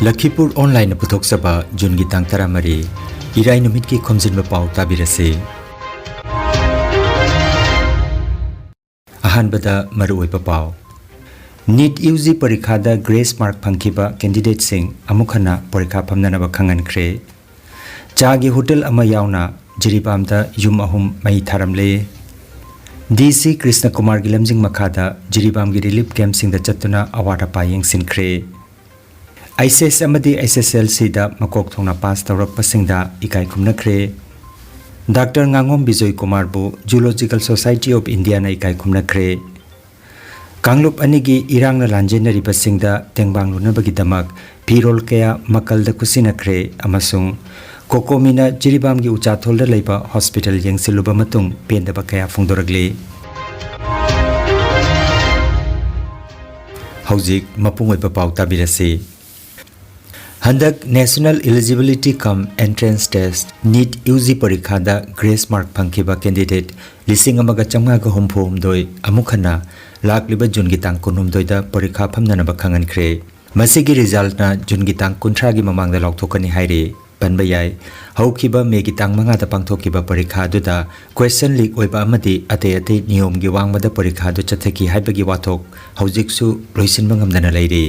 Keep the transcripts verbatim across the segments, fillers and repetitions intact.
ꯂꯈꯤꯄꯨꯔ ꯑꯣꯟꯂꯥꯏꯟꯅ ꯄꯨꯊꯣꯛꯆꯕ ꯖꯨꯟꯒꯤ ꯇꯥꯡ ꯇꯔꯥꯃꯔꯤ, ꯏꯔꯥꯏ ꯅꯨꯃꯤꯠꯀꯤ ꯈꯣꯝꯖꯤꯟꯕ ꯄꯥꯎ ꯇꯥꯕꯤꯔꯁꯤ꯫ ꯑꯍꯥꯟꯕꯗ ꯃꯔꯨꯑꯣꯏꯕ ꯄꯥꯎ꯫ ꯅꯤꯠ ꯌꯨ ꯖꯤ ꯄꯔꯤꯈꯥꯗ ꯒ꯭ꯔꯦꯁ ꯃꯥꯔꯛ ꯐꯪꯈꯤꯕ ꯀꯦꯟꯗꯤꯗꯦꯠꯁꯤꯡ ꯑꯃꯨꯛ ꯍꯟꯅ ꯄꯔꯤꯈꯥ ꯐꯝꯅꯅꯕ ꯈꯪꯍꯟꯈ꯭ꯔꯦ꯫ ꯆꯥꯒꯤ ꯍꯣꯇꯦꯜ ꯑꯃ ꯌꯥꯎꯅ ꯖꯤꯔꯤꯕꯥꯝꯗ ꯌꯨꯝ ꯑꯍꯨꯝ ꯃꯩ ꯊꯥꯔꯝꯂꯦ꯫ ꯗꯤ ꯁꯤ ꯀ꯭ꯔꯤꯁꯅ ꯀꯨꯃꯥꯔꯒꯤ ꯂꯝꯖꯤꯡ ꯃꯈꯥꯗ ꯖꯤꯔꯤꯕꯥꯝꯒꯤ ꯔꯤꯂꯤꯐ ꯀꯦꯝꯞꯁꯤꯡꯗ ꯆꯠꯇꯨꯅ ꯑꯋꯥꯠ ꯑꯄꯥ ꯌꯦꯡꯁꯤꯟꯈ꯭ꯔꯦ꯫ ꯑꯩꯆ ꯑꯦꯁ ꯑꯃꯗꯤ ꯑꯩꯆ ꯑꯦꯁ ꯑꯦꯜ ꯁꯤꯗ ꯃꯀꯣꯛ ꯊꯣꯡꯅ ꯄꯥꯁ ꯇꯧꯔꯛꯄꯁꯤꯡꯗ ꯏꯀꯥꯏ ꯈꯨꯝꯅꯈ꯭ꯔꯦ꯫ ꯗꯥꯛꯇꯔ ꯉꯥꯉꯣꯝ ꯕꯤꯖꯣꯏ ꯀꯨꯃꯥꯔꯕꯨ ꯖꯨꯂꯣꯖꯤꯀꯦꯜ ꯁꯣꯁꯥꯏꯇꯤ ꯑꯣꯐ ꯏꯟꯗꯤꯌꯥꯅ ꯏꯀꯥꯏ ꯈꯨꯝꯅꯈ꯭ꯔꯦ꯫ ꯀꯥꯡꯂꯨꯞ ꯑꯅꯤꯒꯤ ꯏꯔꯥꯡꯅ ꯂꯥꯟꯖꯦꯟꯅꯔꯤꯕꯁꯤꯡꯗ ꯇꯦꯡꯕꯥꯡꯂꯨꯅꯕꯒꯤꯗꯃꯛ ꯐꯤꯔꯣꯜ ꯀꯌꯥ ꯃꯀꯜꯗ ꯈꯨꯠꯁꯤꯟꯅꯈ꯭ꯔꯦ ꯑꯃꯁꯨꯡ ꯀꯣꯀꯣꯃꯤꯅ ꯖꯤꯔꯤꯕꯥꯝꯒꯤ ꯎꯆꯥꯊꯣꯜꯗ ꯂꯩꯕ ꯍꯣꯁꯄꯤꯇꯥꯜ ꯌꯦꯡꯁꯤꯜꯂꯨꯕ ꯃꯇꯨꯡ ꯄꯦꯟꯗꯕ ꯀꯌꯥ ꯐꯣꯡꯗꯣꯔꯛꯂꯤ꯫ ꯍꯧꯖꯤꯛ ꯃꯄꯨꯡ ꯑꯣꯏꯕ ꯄꯥꯎ ꯇꯥꯕꯤꯔꯁꯤ꯫ ꯍꯟꯗꯛ National Eligibility cum Entrance Test, NEET U G ꯄꯔꯤꯈꯥꯗ ꯒ꯭ꯔꯦꯁ ꯃꯥꯔꯛ ꯐꯪꯈꯤꯕ ꯀꯦꯟꯗꯤꯗꯦꯠ ꯂꯤꯁꯤꯡ ꯑꯃꯒ ꯆꯥꯝꯃꯉꯥꯒ ꯍꯨꯝꯐꯨ ꯍꯨꯝꯗꯣꯏ ꯑꯃꯨꯛ ꯍꯟꯅ ꯂꯥꯛꯂꯤꯕ ꯖꯨꯟꯒꯤ ꯇꯥꯡ ꯀꯨꯟꯍꯨꯝꯗꯣꯏꯗ ꯄꯔꯤꯈꯥ ꯐꯝꯅꯅꯕ ꯈꯪꯍꯟꯈ꯭ꯔꯦ꯫ ꯃꯁꯤꯒꯤ ꯔꯤꯖꯜꯠꯅ ꯖꯨꯟꯒꯤ ꯇꯥꯡ ꯀꯨꯟꯊ꯭ꯔꯥꯒꯤ ꯃꯃꯥꯡꯗ ꯂꯥꯎꯊꯣꯛꯀꯅꯤ ꯍꯥꯏꯔꯤ꯫ ꯄꯟꯕ ꯌꯥꯏ, ꯍꯧꯈꯤꯕ ꯃꯦꯒꯤ ꯇꯥꯡ ꯃꯉꯥꯗ ꯄꯥꯡꯊꯣꯛꯈꯤꯕ ꯄꯔꯤꯈꯥ ꯑꯗꯨꯗ question leak ꯑꯣꯏꯕ ꯑꯃꯗꯤ ꯑꯇꯩ ꯑꯇꯩ ꯅꯤꯌꯣꯝꯒꯤ ꯋꯥꯡꯃꯗ ꯄꯔꯤꯈꯥ ꯑꯗꯨ ꯆꯠꯊꯈꯤ ꯍꯥꯏꯕꯒꯤ ꯋꯥꯊꯣꯛ ꯍꯧꯖꯤꯛꯁꯨ ꯂꯣꯏꯁꯤꯟꯕ ꯉꯝꯗꯅ ꯂꯩꯔꯤ꯫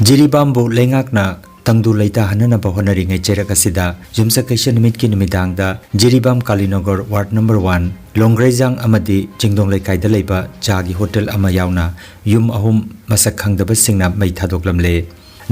ꯖꯤꯔꯤꯕꯥꯝꯕꯨ ꯂꯩꯉꯥꯛꯅ ꯇꯪꯗꯨ ꯂꯩꯇꯥꯍꯟꯅꯅꯕ ꯍꯣꯠꯅꯔꯤꯉꯩ ꯆꯩꯔꯛ ꯑꯁꯤꯗ ꯌꯨꯝꯁꯀꯩꯁ ꯅꯨꯃꯤꯠꯀꯤ ꯅꯨꯃꯤꯗꯥꯡꯗ ꯖꯤꯔꯤꯕꯥꯝ ꯀꯥꯂꯤꯅꯒꯔ ꯋꯥꯔꯗ ꯅꯝꯕꯔ ꯋꯥꯟ ꯂꯣꯡꯒ꯭ꯔꯩꯖꯥꯡ ꯑꯃꯗꯤ ꯆꯤꯡꯗꯣꯡ ꯂꯩꯀꯥꯏꯗ ꯂꯩꯕ ꯆꯥꯒꯤ ꯍꯣꯇꯦꯜ ꯑꯃ ꯌꯥꯎꯅ ꯌꯨꯝ ꯑꯍꯨꯝ ꯃꯁꯛ ꯈꯪꯗꯕꯁꯤꯡꯅ ꯃꯩ ꯊꯥꯗꯣꯛꯂꯝꯂꯦ꯫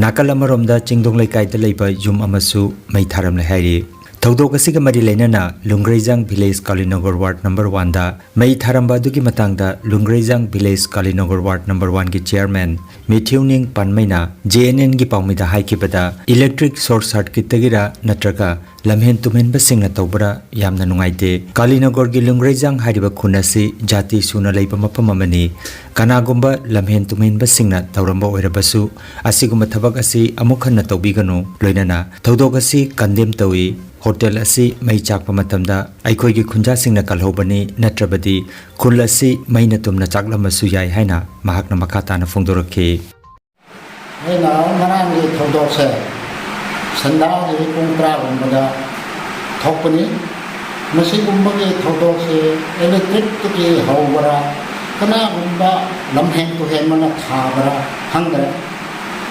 ꯅꯥꯀꯜ ꯑꯃꯔꯣꯝꯗ ꯆꯤꯡꯗꯣꯡ ꯂꯩꯀꯥꯏꯗ ꯂꯩꯕ ꯌꯨꯝ ꯑꯃꯁꯨ ꯃꯩ ꯊꯥꯔꯝꯂꯦ ꯍꯥꯏꯔꯤ꯫ ꯊꯧꯗꯣꯛ ꯑꯁꯤꯒ ꯃꯔꯤ ꯂꯩꯅꯅ ꯂꯨꯡꯒ꯭ꯔꯩꯖꯥꯡ ꯚꯤꯂꯦꯖ ꯀꯥꯂꯤꯅꯒꯔ ꯋꯥꯔꯗ ꯅꯝꯕꯔ ꯋꯥꯟꯗ ꯃꯩ ꯊꯥꯔꯝꯕ ꯑꯗꯨꯒꯤ ꯃꯇꯥꯡꯗ ꯂꯨꯡꯒ꯭ꯔꯩꯖꯥꯡ ꯚꯤꯂꯦꯖ ꯀꯥꯂꯤꯅꯒꯔ ꯋꯥꯔꯗ ꯅꯝꯕꯔ ꯋꯥꯟꯒꯤ ꯆꯤꯌꯔꯃꯦꯟ ꯃꯦꯊ꯭ꯌꯨ ꯅꯤꯡ ꯄꯥꯟꯃꯩꯅ ꯖꯦ ꯑꯦꯟ ꯑꯦꯟꯒꯤ ꯄꯥꯎꯃꯤꯗ ꯍꯥꯏꯈꯤꯕꯗ, ꯏꯂꯦꯛꯇ꯭ꯔꯤꯛ ꯁꯣꯔꯠ ꯁꯔꯀꯤꯠꯇꯒꯤꯔ ꯅꯠꯇ꯭ꯔꯒ ꯂꯝꯍꯦꯟ ꯇꯨꯝꯍꯦꯟꯕꯁꯤꯡꯅ ꯇꯧꯕ꯭ꯔꯥ ꯌꯥꯝꯅ ꯅꯨꯡꯉꯥꯏꯇꯦ꯫ ꯀꯥꯂꯤꯅꯒꯔꯒꯤ ꯂꯨꯡꯒ꯭ꯔꯩꯖꯥꯡ ꯍꯥꯏꯔꯤꯕ ꯈꯨꯟ ꯑꯁꯤ ꯖꯥꯇꯤ ꯁꯨꯅ ꯂꯩꯕ ꯃꯐꯝ ꯑꯃꯅꯤ꯫ ꯀꯅꯥꯒꯨꯝꯕ ꯂꯝꯍꯦꯟ ꯇꯨꯝꯍꯦꯟꯕꯁꯤꯡꯅ ꯇꯧꯔꯝꯕ ꯑꯣꯏꯔꯕꯁꯨ, ꯑꯁꯤꯒꯨꯝꯕ ꯊꯕꯛ ꯑꯁꯤ ꯑꯃꯨꯛ ꯍꯟꯅ ꯇꯧꯕꯤꯒꯅꯨ, ꯂꯣꯏꯅꯅ ꯊꯧꯗꯣꯛ ꯑꯁꯤ ꯀꯟꯗꯦꯝ ꯇꯧꯏ꯫ ꯍꯣꯇꯦꯜ ꯑꯁꯤ ꯃꯩ ꯆꯥꯛꯄ ꯃꯇꯝꯗ ꯑꯩꯈꯣꯏꯒꯤ ꯈꯨꯟꯖꯥꯁꯤꯡꯅ ꯀꯜꯍꯧꯕꯅꯤ, ꯅꯠꯇ꯭ꯔꯕꯗꯤ ꯈꯨꯜ ꯑꯁꯤ ꯃꯩꯅ ꯇꯨꯝꯅ ꯆꯥꯛꯂꯝꯕꯁꯨ ꯌꯥꯏ ꯍꯥꯏꯅ ꯃꯍꯥꯛꯅ ꯃꯈꯥ ꯇꯥꯅ ꯐꯣꯡꯗꯣꯔꯛꯈꯤ꯫ ꯑꯩꯅ ꯉꯔꯥꯡꯒꯤ ꯊꯧꯗꯣꯛꯁꯦ ꯁꯟꯗꯥꯒꯤ ꯄꯨꯡ ꯇꯔꯥꯒꯨꯝꯕꯗ ꯊꯣꯛꯄꯅꯤ꯫ ꯃꯁꯤꯒꯨꯝꯕꯒꯤ ꯊꯧꯗꯣꯛꯁꯦ ꯏꯂꯦꯛꯇ꯭ꯔꯤꯛꯇꯒꯤ ꯍꯧꯕ꯭ꯔꯥ, ꯀꯅꯥꯒꯨꯝꯕ ꯂꯝꯍꯦꯟ ꯇꯨꯍꯦꯟꯕꯅ ꯊꯥꯕ꯭ꯔꯥ ꯈꯪꯗ꯭ꯔꯦ꯫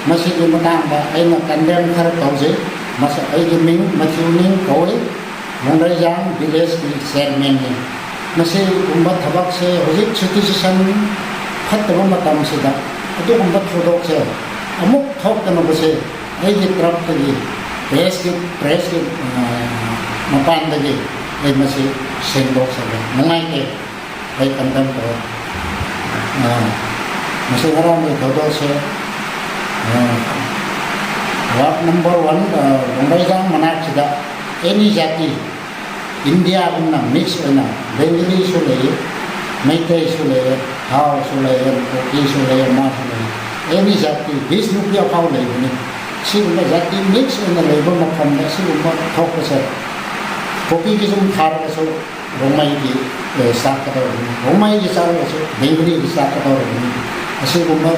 ꯃꯁꯤꯒꯤ ꯃꯇꯥꯡꯗ ꯑꯩꯅ ꯀꯟꯗꯦꯝ ꯈꯔ ꯇꯧꯖꯩ꯫ ꯃꯁꯤ ꯑꯩꯒꯤ ꯃꯤꯡ ꯃꯊꯤꯎꯅꯤꯡ ꯀꯧꯏ, ꯃꯣꯡꯗꯩꯖꯥꯡ ꯚꯤꯂꯦꯖꯀꯤ ꯆꯤꯌꯔꯃꯦꯟꯅꯤ꯫ ꯃꯁꯤꯒꯨꯝꯕ ꯊꯕꯛꯁꯦ ꯍꯧꯖꯤꯛ ꯁꯤꯆꯨꯋꯦꯁꯟ ꯐꯠꯇꯕ ꯃꯇꯝꯁꯤꯗ ꯑꯗꯨꯒꯨꯝꯕ ꯊꯧꯗꯣꯛꯁꯦ ꯑꯃꯨꯛ ꯊꯣꯛꯇꯅꯕꯁꯦ ꯑꯩꯒꯤ ꯇꯔꯞꯇꯒꯤ, ꯄ꯭ꯔꯦꯁꯀꯤ, ꯄ꯭ꯔꯦꯁꯀꯤ, ꯑ, ꯃꯄꯥꯟꯗꯒꯤ ꯑꯩ ꯃꯁꯤ ꯁꯦꯡꯗꯣꯛꯆꯒꯦ꯫ ꯅꯨꯡꯉꯥꯏꯇꯦ꯫ ꯑꯩ ꯀꯟꯗꯦꯝ ꯇꯧꯋꯦ꯫ ꯑ, ꯃꯁꯤ ꯉꯔꯥꯡꯒꯤ ꯊꯧꯗꯣꯛꯁꯦ, ꯑ, ꯋꯥꯔꯗ ꯅꯝꯕꯔ ꯋꯥꯟ, ꯑ, ꯂꯣꯡꯒꯩꯖꯥꯡ ꯃꯅꯥꯛꯁꯤꯗ ꯑꯦꯅꯤ ꯖꯥꯇꯤ, ꯏꯟꯗꯤꯌꯥꯒꯨꯝꯅ ꯃꯤꯛꯁ ꯑꯣꯏꯅ ꯕꯦꯡꯒꯂꯤꯁꯨ ꯂꯩꯌꯦ, ꯃꯩꯇꯩꯁꯨ ꯂꯩꯌꯦ, ꯍꯥꯎꯁꯨ ꯂꯩꯌꯦ, ꯀꯨꯀꯤꯁꯨ ꯂꯩꯌꯦ, ꯃꯥꯁꯨ ꯂꯩꯌꯦ, ꯑꯦꯅꯤ ꯖꯥꯇꯤ, ꯕꯤꯁꯅꯨꯄ꯭ꯔꯤꯌꯥ ꯐꯥꯎ ꯂꯩꯕꯅꯤ꯫ ꯁꯤꯒꯨꯝꯕ ꯖꯥꯇꯤ ꯃꯤꯛꯁ ꯑꯣꯏꯅ ꯂꯩꯕ ꯃꯐꯝꯗ ꯁꯤꯒꯨꯝꯕ ꯊꯣꯛꯄꯁꯦ ꯀꯨꯀꯤꯒꯤꯁꯨ ꯊꯥꯔꯒꯁꯨ ꯔꯣꯡꯃꯩꯒꯤ, ꯑꯦ, ꯆꯥꯛꯀꯗꯧꯔꯤꯕꯅꯤ, ꯔꯣꯡꯃꯩꯒꯤ ꯆꯥꯔꯒꯁꯨ ꯕꯦꯡꯒꯂꯤꯒꯤ ꯆꯥꯛꯀꯗꯧꯔꯤꯕꯅꯤ꯫ ꯑꯁꯤꯒꯨꯝꯕ,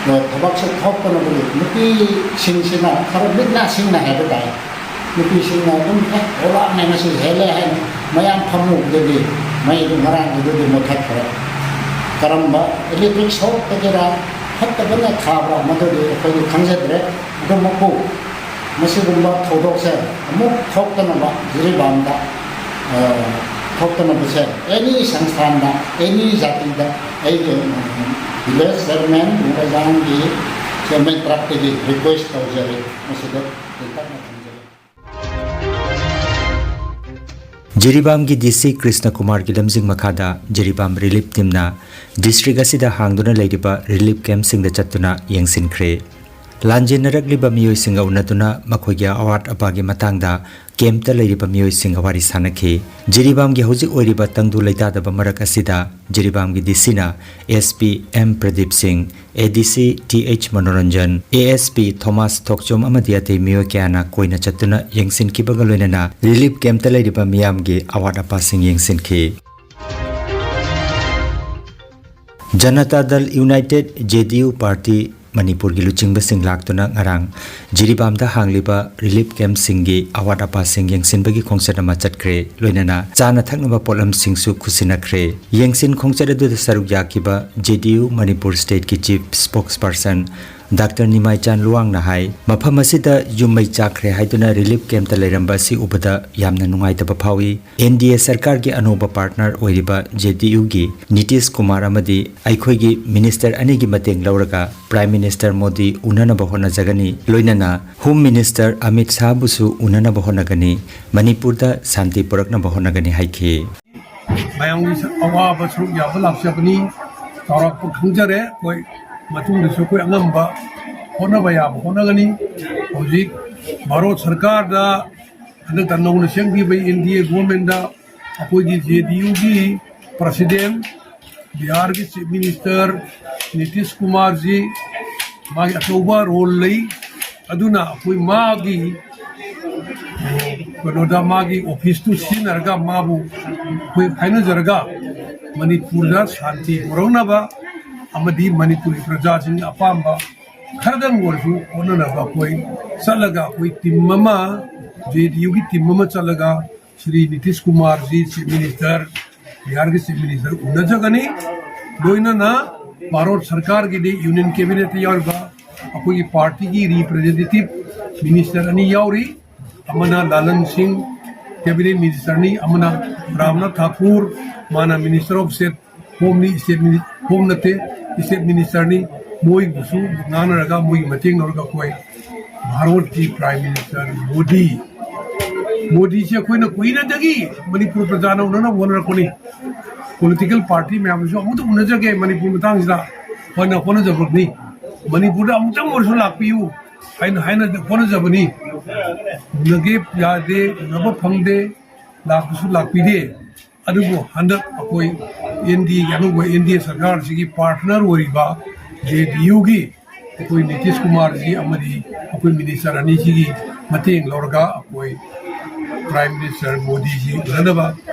ꯑꯦ, ꯊꯕꯛꯁꯦ ꯊꯣꯛꯇꯅꯕꯒꯤ ꯅꯨꯄꯤꯁꯤꯡꯁꯤꯅ ꯈꯔ ꯃꯤꯠ ꯅꯥ ꯁꯤꯡꯅ ꯍꯥꯏꯕ ꯇꯥꯏ꯫ ꯅꯨꯄꯤꯁꯤꯡꯅ ꯑꯗꯨꯝ, "ꯑꯦ, ꯑꯣꯂꯥꯛꯅꯦ ꯉꯁꯤ ꯍꯦꯜꯂꯦ" ꯍꯥꯏꯅ ꯃꯌꯥꯝ ꯐꯝꯃꯨꯕꯗꯒꯤ ꯃꯩꯗꯨ ꯉꯔꯥꯡꯒꯤꯗꯨꯗꯤ ꯃꯨꯊꯠꯈ꯭ꯔꯦ꯫ ꯀꯔꯝꯕ ꯏꯂꯦꯛꯇ꯭ꯔꯤꯛ ꯁꯣꯛꯇꯒꯤꯔꯥ ꯐꯠꯇꯕꯅ ꯊꯥꯕ꯭ꯔꯥ ꯃꯗꯨꯗꯤ ꯑꯩꯈꯣꯏꯗꯤ ꯈꯪꯖꯗ꯭ꯔꯦ꯫ ꯑꯗꯨꯃꯛꯄꯨ ꯃꯁꯤꯒꯨꯝꯕ ꯊꯧꯗꯣꯛꯁꯦ ꯑꯃꯨꯛ ꯊꯣꯛꯇꯅꯕ ꯖꯤꯔꯤꯕꯥꯝꯗ, ꯑ, ꯊꯣꯛꯇꯅꯕꯁꯦ ꯑꯦꯅꯤ ꯁꯪꯁꯊꯥꯟꯗ, ꯑꯦꯅꯤ ꯖꯥꯇꯤꯗ ꯑꯩꯒꯤ, ꯎꯝ, ꯚꯤꯂꯦꯖ ꯆꯤꯌꯔꯃꯦꯟ, ꯃꯨꯔꯩꯖꯥꯡꯒꯤ ꯆꯤꯌꯔꯃꯦꯟ ꯇꯔꯞꯇꯒꯤ ꯔꯤꯀ꯭ꯋꯦꯁ ꯇꯧꯖꯔꯤ꯫ ꯃꯁꯤꯗ ꯇꯦꯟꯇꯛꯅ ꯊꯝꯖꯔꯤ꯫ ꯖꯤꯔꯤꯕꯥꯝꯒꯤ ꯗꯤ ꯁꯤ ꯀ꯭ꯔꯤꯁꯅ ꯀꯨꯃꯥꯔꯒꯤ ꯂꯝꯖꯤꯡ ꯃꯈꯥꯗ ꯖꯤꯔꯤꯕꯥꯝ ꯔꯤꯂꯤꯐ ꯇꯤꯝꯅ ꯗꯤꯁꯇ꯭ꯔꯤꯛ ꯑꯁꯤꯗ ꯍꯥꯡꯗꯨꯅ ꯂꯩꯔꯤꯕ ꯔꯤꯂꯤꯐ ꯀꯦꯝꯞꯁꯤꯡꯗ ꯆꯠꯇꯨꯅ ꯌꯦꯡꯁꯤꯟꯈ꯭ꯔꯦ꯫ ꯂꯥꯟꯖꯦꯟꯅꯔꯛꯂꯤꯕ ꯃꯤꯑꯣꯏꯁꯤꯡꯒ ꯎꯅꯗꯨꯅ ꯃꯈꯣꯏꯒꯤ ꯑꯋꯥꯠ ꯑꯄꯥꯒꯤ ꯃꯇꯥꯡꯗ ꯀꯦꯝꯞꯇ ꯂꯩꯔꯤꯕ ꯃꯤꯑꯣꯏꯁꯤꯡꯒ ꯋꯥꯔꯤ ꯁꯥꯅꯈꯤ꯫ ꯖꯤꯔꯤꯕꯥꯝꯒꯤ ꯍꯧꯖꯤꯛ ꯑꯣꯏꯔꯤꯕ ꯇꯪꯗꯨ ꯂꯩꯇꯥꯗꯕ ꯃꯔꯛ ꯑꯁꯤꯗ ꯖꯤꯔꯤꯕꯥꯝꯒꯤ ꯗꯤ ꯁꯤꯅ ꯑꯦꯁ ꯄꯤ ꯑꯦꯝ ꯄ꯭ꯔꯗꯤꯞ ꯁꯤꯡ, A D C T H Manoranjan, A S P Thomas ꯊꯣꯛꯆꯣꯝ ꯑꯃꯗꯤ ꯑꯇꯩ ꯃꯤꯑꯣꯏ ꯀꯌꯥꯅ ꯀꯣꯏꯅ ꯆꯠꯇꯨꯅ ꯌꯦꯡꯁꯤꯟꯈꯤꯕꯒ ꯂꯣꯏꯅꯅ ꯔꯤꯂꯤꯐ ꯀꯦꯝꯞꯇ ꯂꯩꯔꯤꯕ ꯃꯤꯌꯥꯝꯒꯤ ꯑꯋꯥꯠ ꯑꯄꯥꯁꯤꯡ ꯌꯦꯡꯁꯤꯟꯈꯤ꯫ ꯖꯅꯇꯥ ꯗꯜ ꯌꯨꯅꯥꯏꯇꯦꯗ, ꯖꯦ ꯗꯤ ꯌꯨ ꯄꯥꯔꯇꯤ, ꯃꯅꯤꯄꯨꯔꯒꯤ ꯂꯨꯆꯤꯡꯕꯁꯤꯡ ꯂꯥꯛꯇꯨꯅ ꯉꯔꯥꯡ ꯖꯤꯔꯤꯕꯥꯝꯗ ꯍꯥꯡꯂꯤꯕ ꯔꯤꯂꯤꯐ ꯀꯦꯝꯞꯁꯤꯡꯒꯤ ꯑꯋꯥꯠ ꯑꯄꯥꯁꯤꯡ ꯌꯦꯡꯁꯤꯟꯕꯒꯤ ꯈꯣꯡꯆꯠ ꯑꯃ ꯆꯠꯈ꯭ꯔꯦ꯫ ꯂꯣꯏꯅꯅ ꯆꯥꯅ ꯊꯛꯅꯕ ꯄꯣꯠꯂꯝꯁꯤꯡꯁꯨ ꯈꯨꯠꯁꯤꯟꯅꯈ꯭ꯔꯦ꯫ ꯌꯦꯡꯁꯤꯟ ꯈꯣꯡꯆꯠ ꯑꯗꯨꯗ ꯁꯔꯨꯛ ꯌꯥꯈꯤꯕ ꯖꯦ ꯗꯤ ꯌꯨ ꯃꯅꯤꯄꯨꯔ ꯁ꯭ꯇꯦꯠꯀꯤ ꯆꯤꯐ ꯁ꯭ꯄꯣꯛꯁꯄꯔꯁꯟ ꯗꯥꯛꯇꯔ ꯅꯤꯃꯥꯏꯆꯥꯟ ꯂꯨꯋꯥꯡꯅ ꯍꯥꯏ, ꯃꯐꯝ ꯑꯁꯤꯗ ꯌꯨꯝ ꯃꯩ ꯆꯥꯛꯈ꯭ꯔꯦ ꯍꯥꯏꯗꯨꯅ ꯔꯤꯂꯤꯐ ꯀꯦꯝꯞꯇ ꯂꯩꯔꯝꯕ ꯑꯁꯤ ꯎꯕꯗ ꯌꯥꯝꯅ ꯅꯨꯡꯉꯥꯏꯇꯕ ꯐꯥꯎꯏ꯫ ꯑꯦꯟ ꯗꯤ ꯑꯦ ꯁꯔꯀꯥꯔꯒꯤ ꯑꯅꯧꯕ ꯄꯥꯔꯠꯅꯔ ꯑꯣꯏꯔꯤꯕ ꯖꯦ ꯗꯤ ꯌꯨꯒꯤ ꯅꯤꯇꯤꯁ ꯀꯨꯃꯥꯔ ꯑꯃꯗꯤ ꯑꯩꯈꯣꯏꯒꯤ ꯃꯤꯅꯤꯁꯇꯔ ꯑꯅꯤꯒꯤ ꯃꯇꯦꯡ ꯂꯧꯔꯒ ꯄ꯭ꯔꯥꯏꯝ ꯃꯤꯅꯤꯁꯇꯔ ꯃꯣꯗꯤ ꯎꯅꯅꯕ ꯍꯣꯠꯅꯖꯒꯅꯤ, ꯂꯣꯏꯅꯅ ꯍꯣꯝ ꯃꯤꯅꯤꯁꯇꯔ ꯑꯃꯤꯠ ꯁꯥꯍꯕꯨꯁꯨ ꯎꯅꯅꯕ ꯍꯣꯠꯅꯒꯅꯤ, ꯃꯅꯤꯄꯨꯔꯗ ꯁꯥꯟꯇꯤ ꯄꯨꯔꯛꯅꯕ ꯍꯣꯠꯅꯒꯅꯤ ꯍꯥꯏꯈꯤ꯫ ꯃꯌꯥꯝꯒꯤ ꯑꯋꯥꯕ ꯁꯔꯨꯛ ꯌꯥꯕ ꯂꯥꯛꯆꯕꯅꯤ꯫ ꯆꯥꯎꯔꯥꯛꯄ ꯈꯪꯖꯔꯦ꯫ ꯑꯩꯈꯣꯏ ꯃꯇꯨꯡꯗꯁꯨ ꯑꯩꯈꯣꯏ ꯑꯉꯝꯕ ꯍꯣꯠꯅꯕ ꯌꯥꯕ ꯍꯣꯠꯅꯒꯅꯤ꯫ ꯍꯧꯖꯤꯛ ꯚꯥꯔꯠ ꯁꯔꯀꯥꯔꯗ ꯍꯟꯗꯛꯇ ꯅꯧꯅ ꯁꯦꯝꯈꯤꯕ ꯑꯦꯟ ꯗꯤ ꯑꯦ ꯒꯣꯔꯃꯦꯟꯗ ꯑꯩꯈꯣꯏꯒꯤ ꯖꯦ ꯗꯤ ꯌꯨꯒꯤ ꯄ꯭ꯔꯁꯤꯗꯦꯟ, ꯕꯤꯍꯥꯔꯒꯤ ꯆꯤꯐ ꯃꯤꯅꯤꯁꯇꯔ ꯅꯤꯇꯤꯁ ꯀꯨꯃꯥꯔꯖꯤ, ꯃꯥꯒꯤ ꯑꯆꯧꯕ ꯔꯣꯜ ꯂꯩ꯫ ꯑꯗꯨꯅ ꯑꯩꯈꯣꯏ ꯃꯥꯒꯤ, ꯑꯦ, ꯀꯩꯅꯣꯗ ꯃꯥꯒꯤ ꯑꯣꯐꯤꯁꯇꯨ ꯁꯤꯖꯤꯟꯅꯔꯒ ꯃꯥꯕꯨ ꯑꯩꯈꯣꯏ ꯍꯥꯏꯅꯖꯔꯒ ꯃꯅꯤꯄꯨꯔꯗ ꯁꯥꯟꯇꯤ ꯄꯨꯔꯛꯅꯕ ꯑꯃꯗꯤ ꯃꯅꯤꯄꯨꯔꯒꯤ ꯄ꯭ꯔꯖꯥꯁꯤꯡꯒꯤ ꯑꯄꯥꯝꯕ ꯈꯔꯗꯪ ꯑꯣꯏꯔꯁꯨ ꯍꯣꯠꯅꯅꯕ ꯑꯩꯈꯣꯏ ꯆꯠꯂꯒ, ꯑꯩꯈꯣꯏ ꯇꯤꯝ ꯑꯃ, ꯖꯦ ꯗꯤ ꯌꯨꯒꯤ ꯇꯤꯝ ꯑꯃ ꯆꯠꯂꯒ ꯁ꯭ꯔꯤ ꯅꯤꯇꯤꯁ ꯀꯨꯃꯥꯔꯖꯤ, ꯆꯤꯐ ꯃꯤꯅꯤꯁꯇꯔ, ꯕꯤꯍꯥꯔꯒꯤ ꯆꯤꯐ ꯃꯤꯅꯤꯁꯇꯔ ꯎꯅꯖꯒꯅꯤ꯫ ꯂꯣꯏꯅꯅ ꯚꯥꯔꯠ ꯁꯔꯀꯥꯔꯒꯤꯗꯤ ꯌꯨꯅꯤꯌꯟ ꯀꯦꯕꯤꯅꯦꯠꯇ ꯌꯥꯎꯔꯤꯕ ꯑꯩꯈꯣꯏꯒꯤ ꯄꯥꯔꯇꯤꯒꯤ ꯔꯤꯄ꯭ꯔꯖꯦꯟꯇꯦꯇꯤꯚ ꯃꯤꯅꯤꯁꯇꯔ ꯑꯅꯤ ꯌꯥꯎꯔꯤ꯫ ꯑꯃꯅ ꯂꯥꯂꯟ ꯁꯤꯡ, ꯀꯦꯕꯤꯅꯦꯠ ꯃꯤꯅꯤꯁꯇꯔꯅꯤ, ꯑꯃꯅ ꯔꯥꯝꯅꯥꯊ ꯊꯥꯀꯨꯔ, ꯃꯥꯅ ꯃꯤꯅꯤꯁꯇꯔ ꯑꯣꯐ ꯁ꯭ꯇꯦꯠ ꯍꯣꯝꯅꯤ, ꯁ꯭ꯇꯦꯠ ꯃꯤꯅꯤ-, ꯍꯣꯝ ꯅꯠꯇꯦ, ꯁ꯭ꯇꯦꯠ ꯃꯤꯅꯤꯁꯇꯔꯅꯤ꯫ ꯃꯣꯏꯕꯨꯁꯨ ꯉꯥꯡꯅꯔꯒ, ꯃꯣꯏꯒꯤ ꯃꯇꯦꯡ ꯂꯧꯔꯒ ꯑꯩꯈꯣꯏ ꯚꯥꯔꯠꯀꯤ ꯄ꯭ꯔꯥꯏꯝ ꯃꯤꯅꯤꯁꯇꯔ ꯃꯣꯗꯤ, ꯃꯣꯗꯤꯁꯦ ꯑꯩꯈꯣꯏꯅ ꯀꯨꯏꯅꯗꯒꯤ ꯃꯅꯤꯄꯨꯔ ꯄ꯭ꯔꯖꯥꯅ ꯎꯅꯅꯕ ꯍꯣꯠꯅꯔꯛꯄꯅꯤ꯫ ꯄꯣꯂꯤꯇꯤꯀꯦꯜ ꯄꯥꯔꯇꯤ ꯃꯌꯥꯝꯁꯨ ꯑꯃꯨꯛꯇ ꯎꯅꯖꯒꯦ ꯃꯅꯤꯄꯨꯔ ꯃꯇꯥꯡꯁꯤꯗ ꯍꯥꯏꯅ ꯍꯣꯠꯅꯖꯕꯅꯤ꯫ ꯃꯅꯤꯄꯨꯔꯗ ꯑꯃꯨꯛꯇꯪ ꯑꯣꯏꯔꯁꯨ ꯂꯥꯛꯄꯤꯌꯨ ꯍꯥꯏꯅ ꯍꯥꯏꯅ ꯍꯣꯠꯅꯖꯕꯅꯤ꯫ ꯎꯅꯒꯦ ꯌꯥꯗꯦ, ꯎꯅꯕ ꯐꯪꯗꯦ, ꯂꯥꯛꯄꯁꯨ ꯂꯥꯛꯄꯤꯗꯦ꯫ ꯑꯗꯨꯕꯨ ꯍꯟꯗꯛ ꯑꯩꯈꯣꯏ ꯑꯦꯟ ꯗꯤ ꯑꯦꯒꯤ ꯑꯅꯧꯕ ꯑꯦꯟ ꯗꯤ ꯑꯦ ꯁꯔꯀꯥꯔꯁꯤꯒꯤ ꯄꯥꯔꯠꯅꯔ ꯑꯣꯏꯔꯤꯕ ꯖꯦ ꯗꯤ ꯌꯨꯒꯤ ꯑꯩꯈꯣꯏ ꯅꯤꯇꯤꯁ ꯀꯨꯃꯥꯔꯖꯤ ꯑꯃꯗꯤ ꯑꯩꯈꯣꯏ ꯃꯤꯅꯤꯁꯇꯔ ꯑꯅꯤꯁꯤꯒꯤ ꯃꯇꯦꯡ ꯂꯧꯔꯒ ꯑꯩꯈꯣꯏ ꯄ꯭ꯔꯥꯏꯝ ꯃꯤꯅꯤꯁꯇꯔ ꯃꯣꯗꯤꯖꯤ ꯎꯅꯅꯕ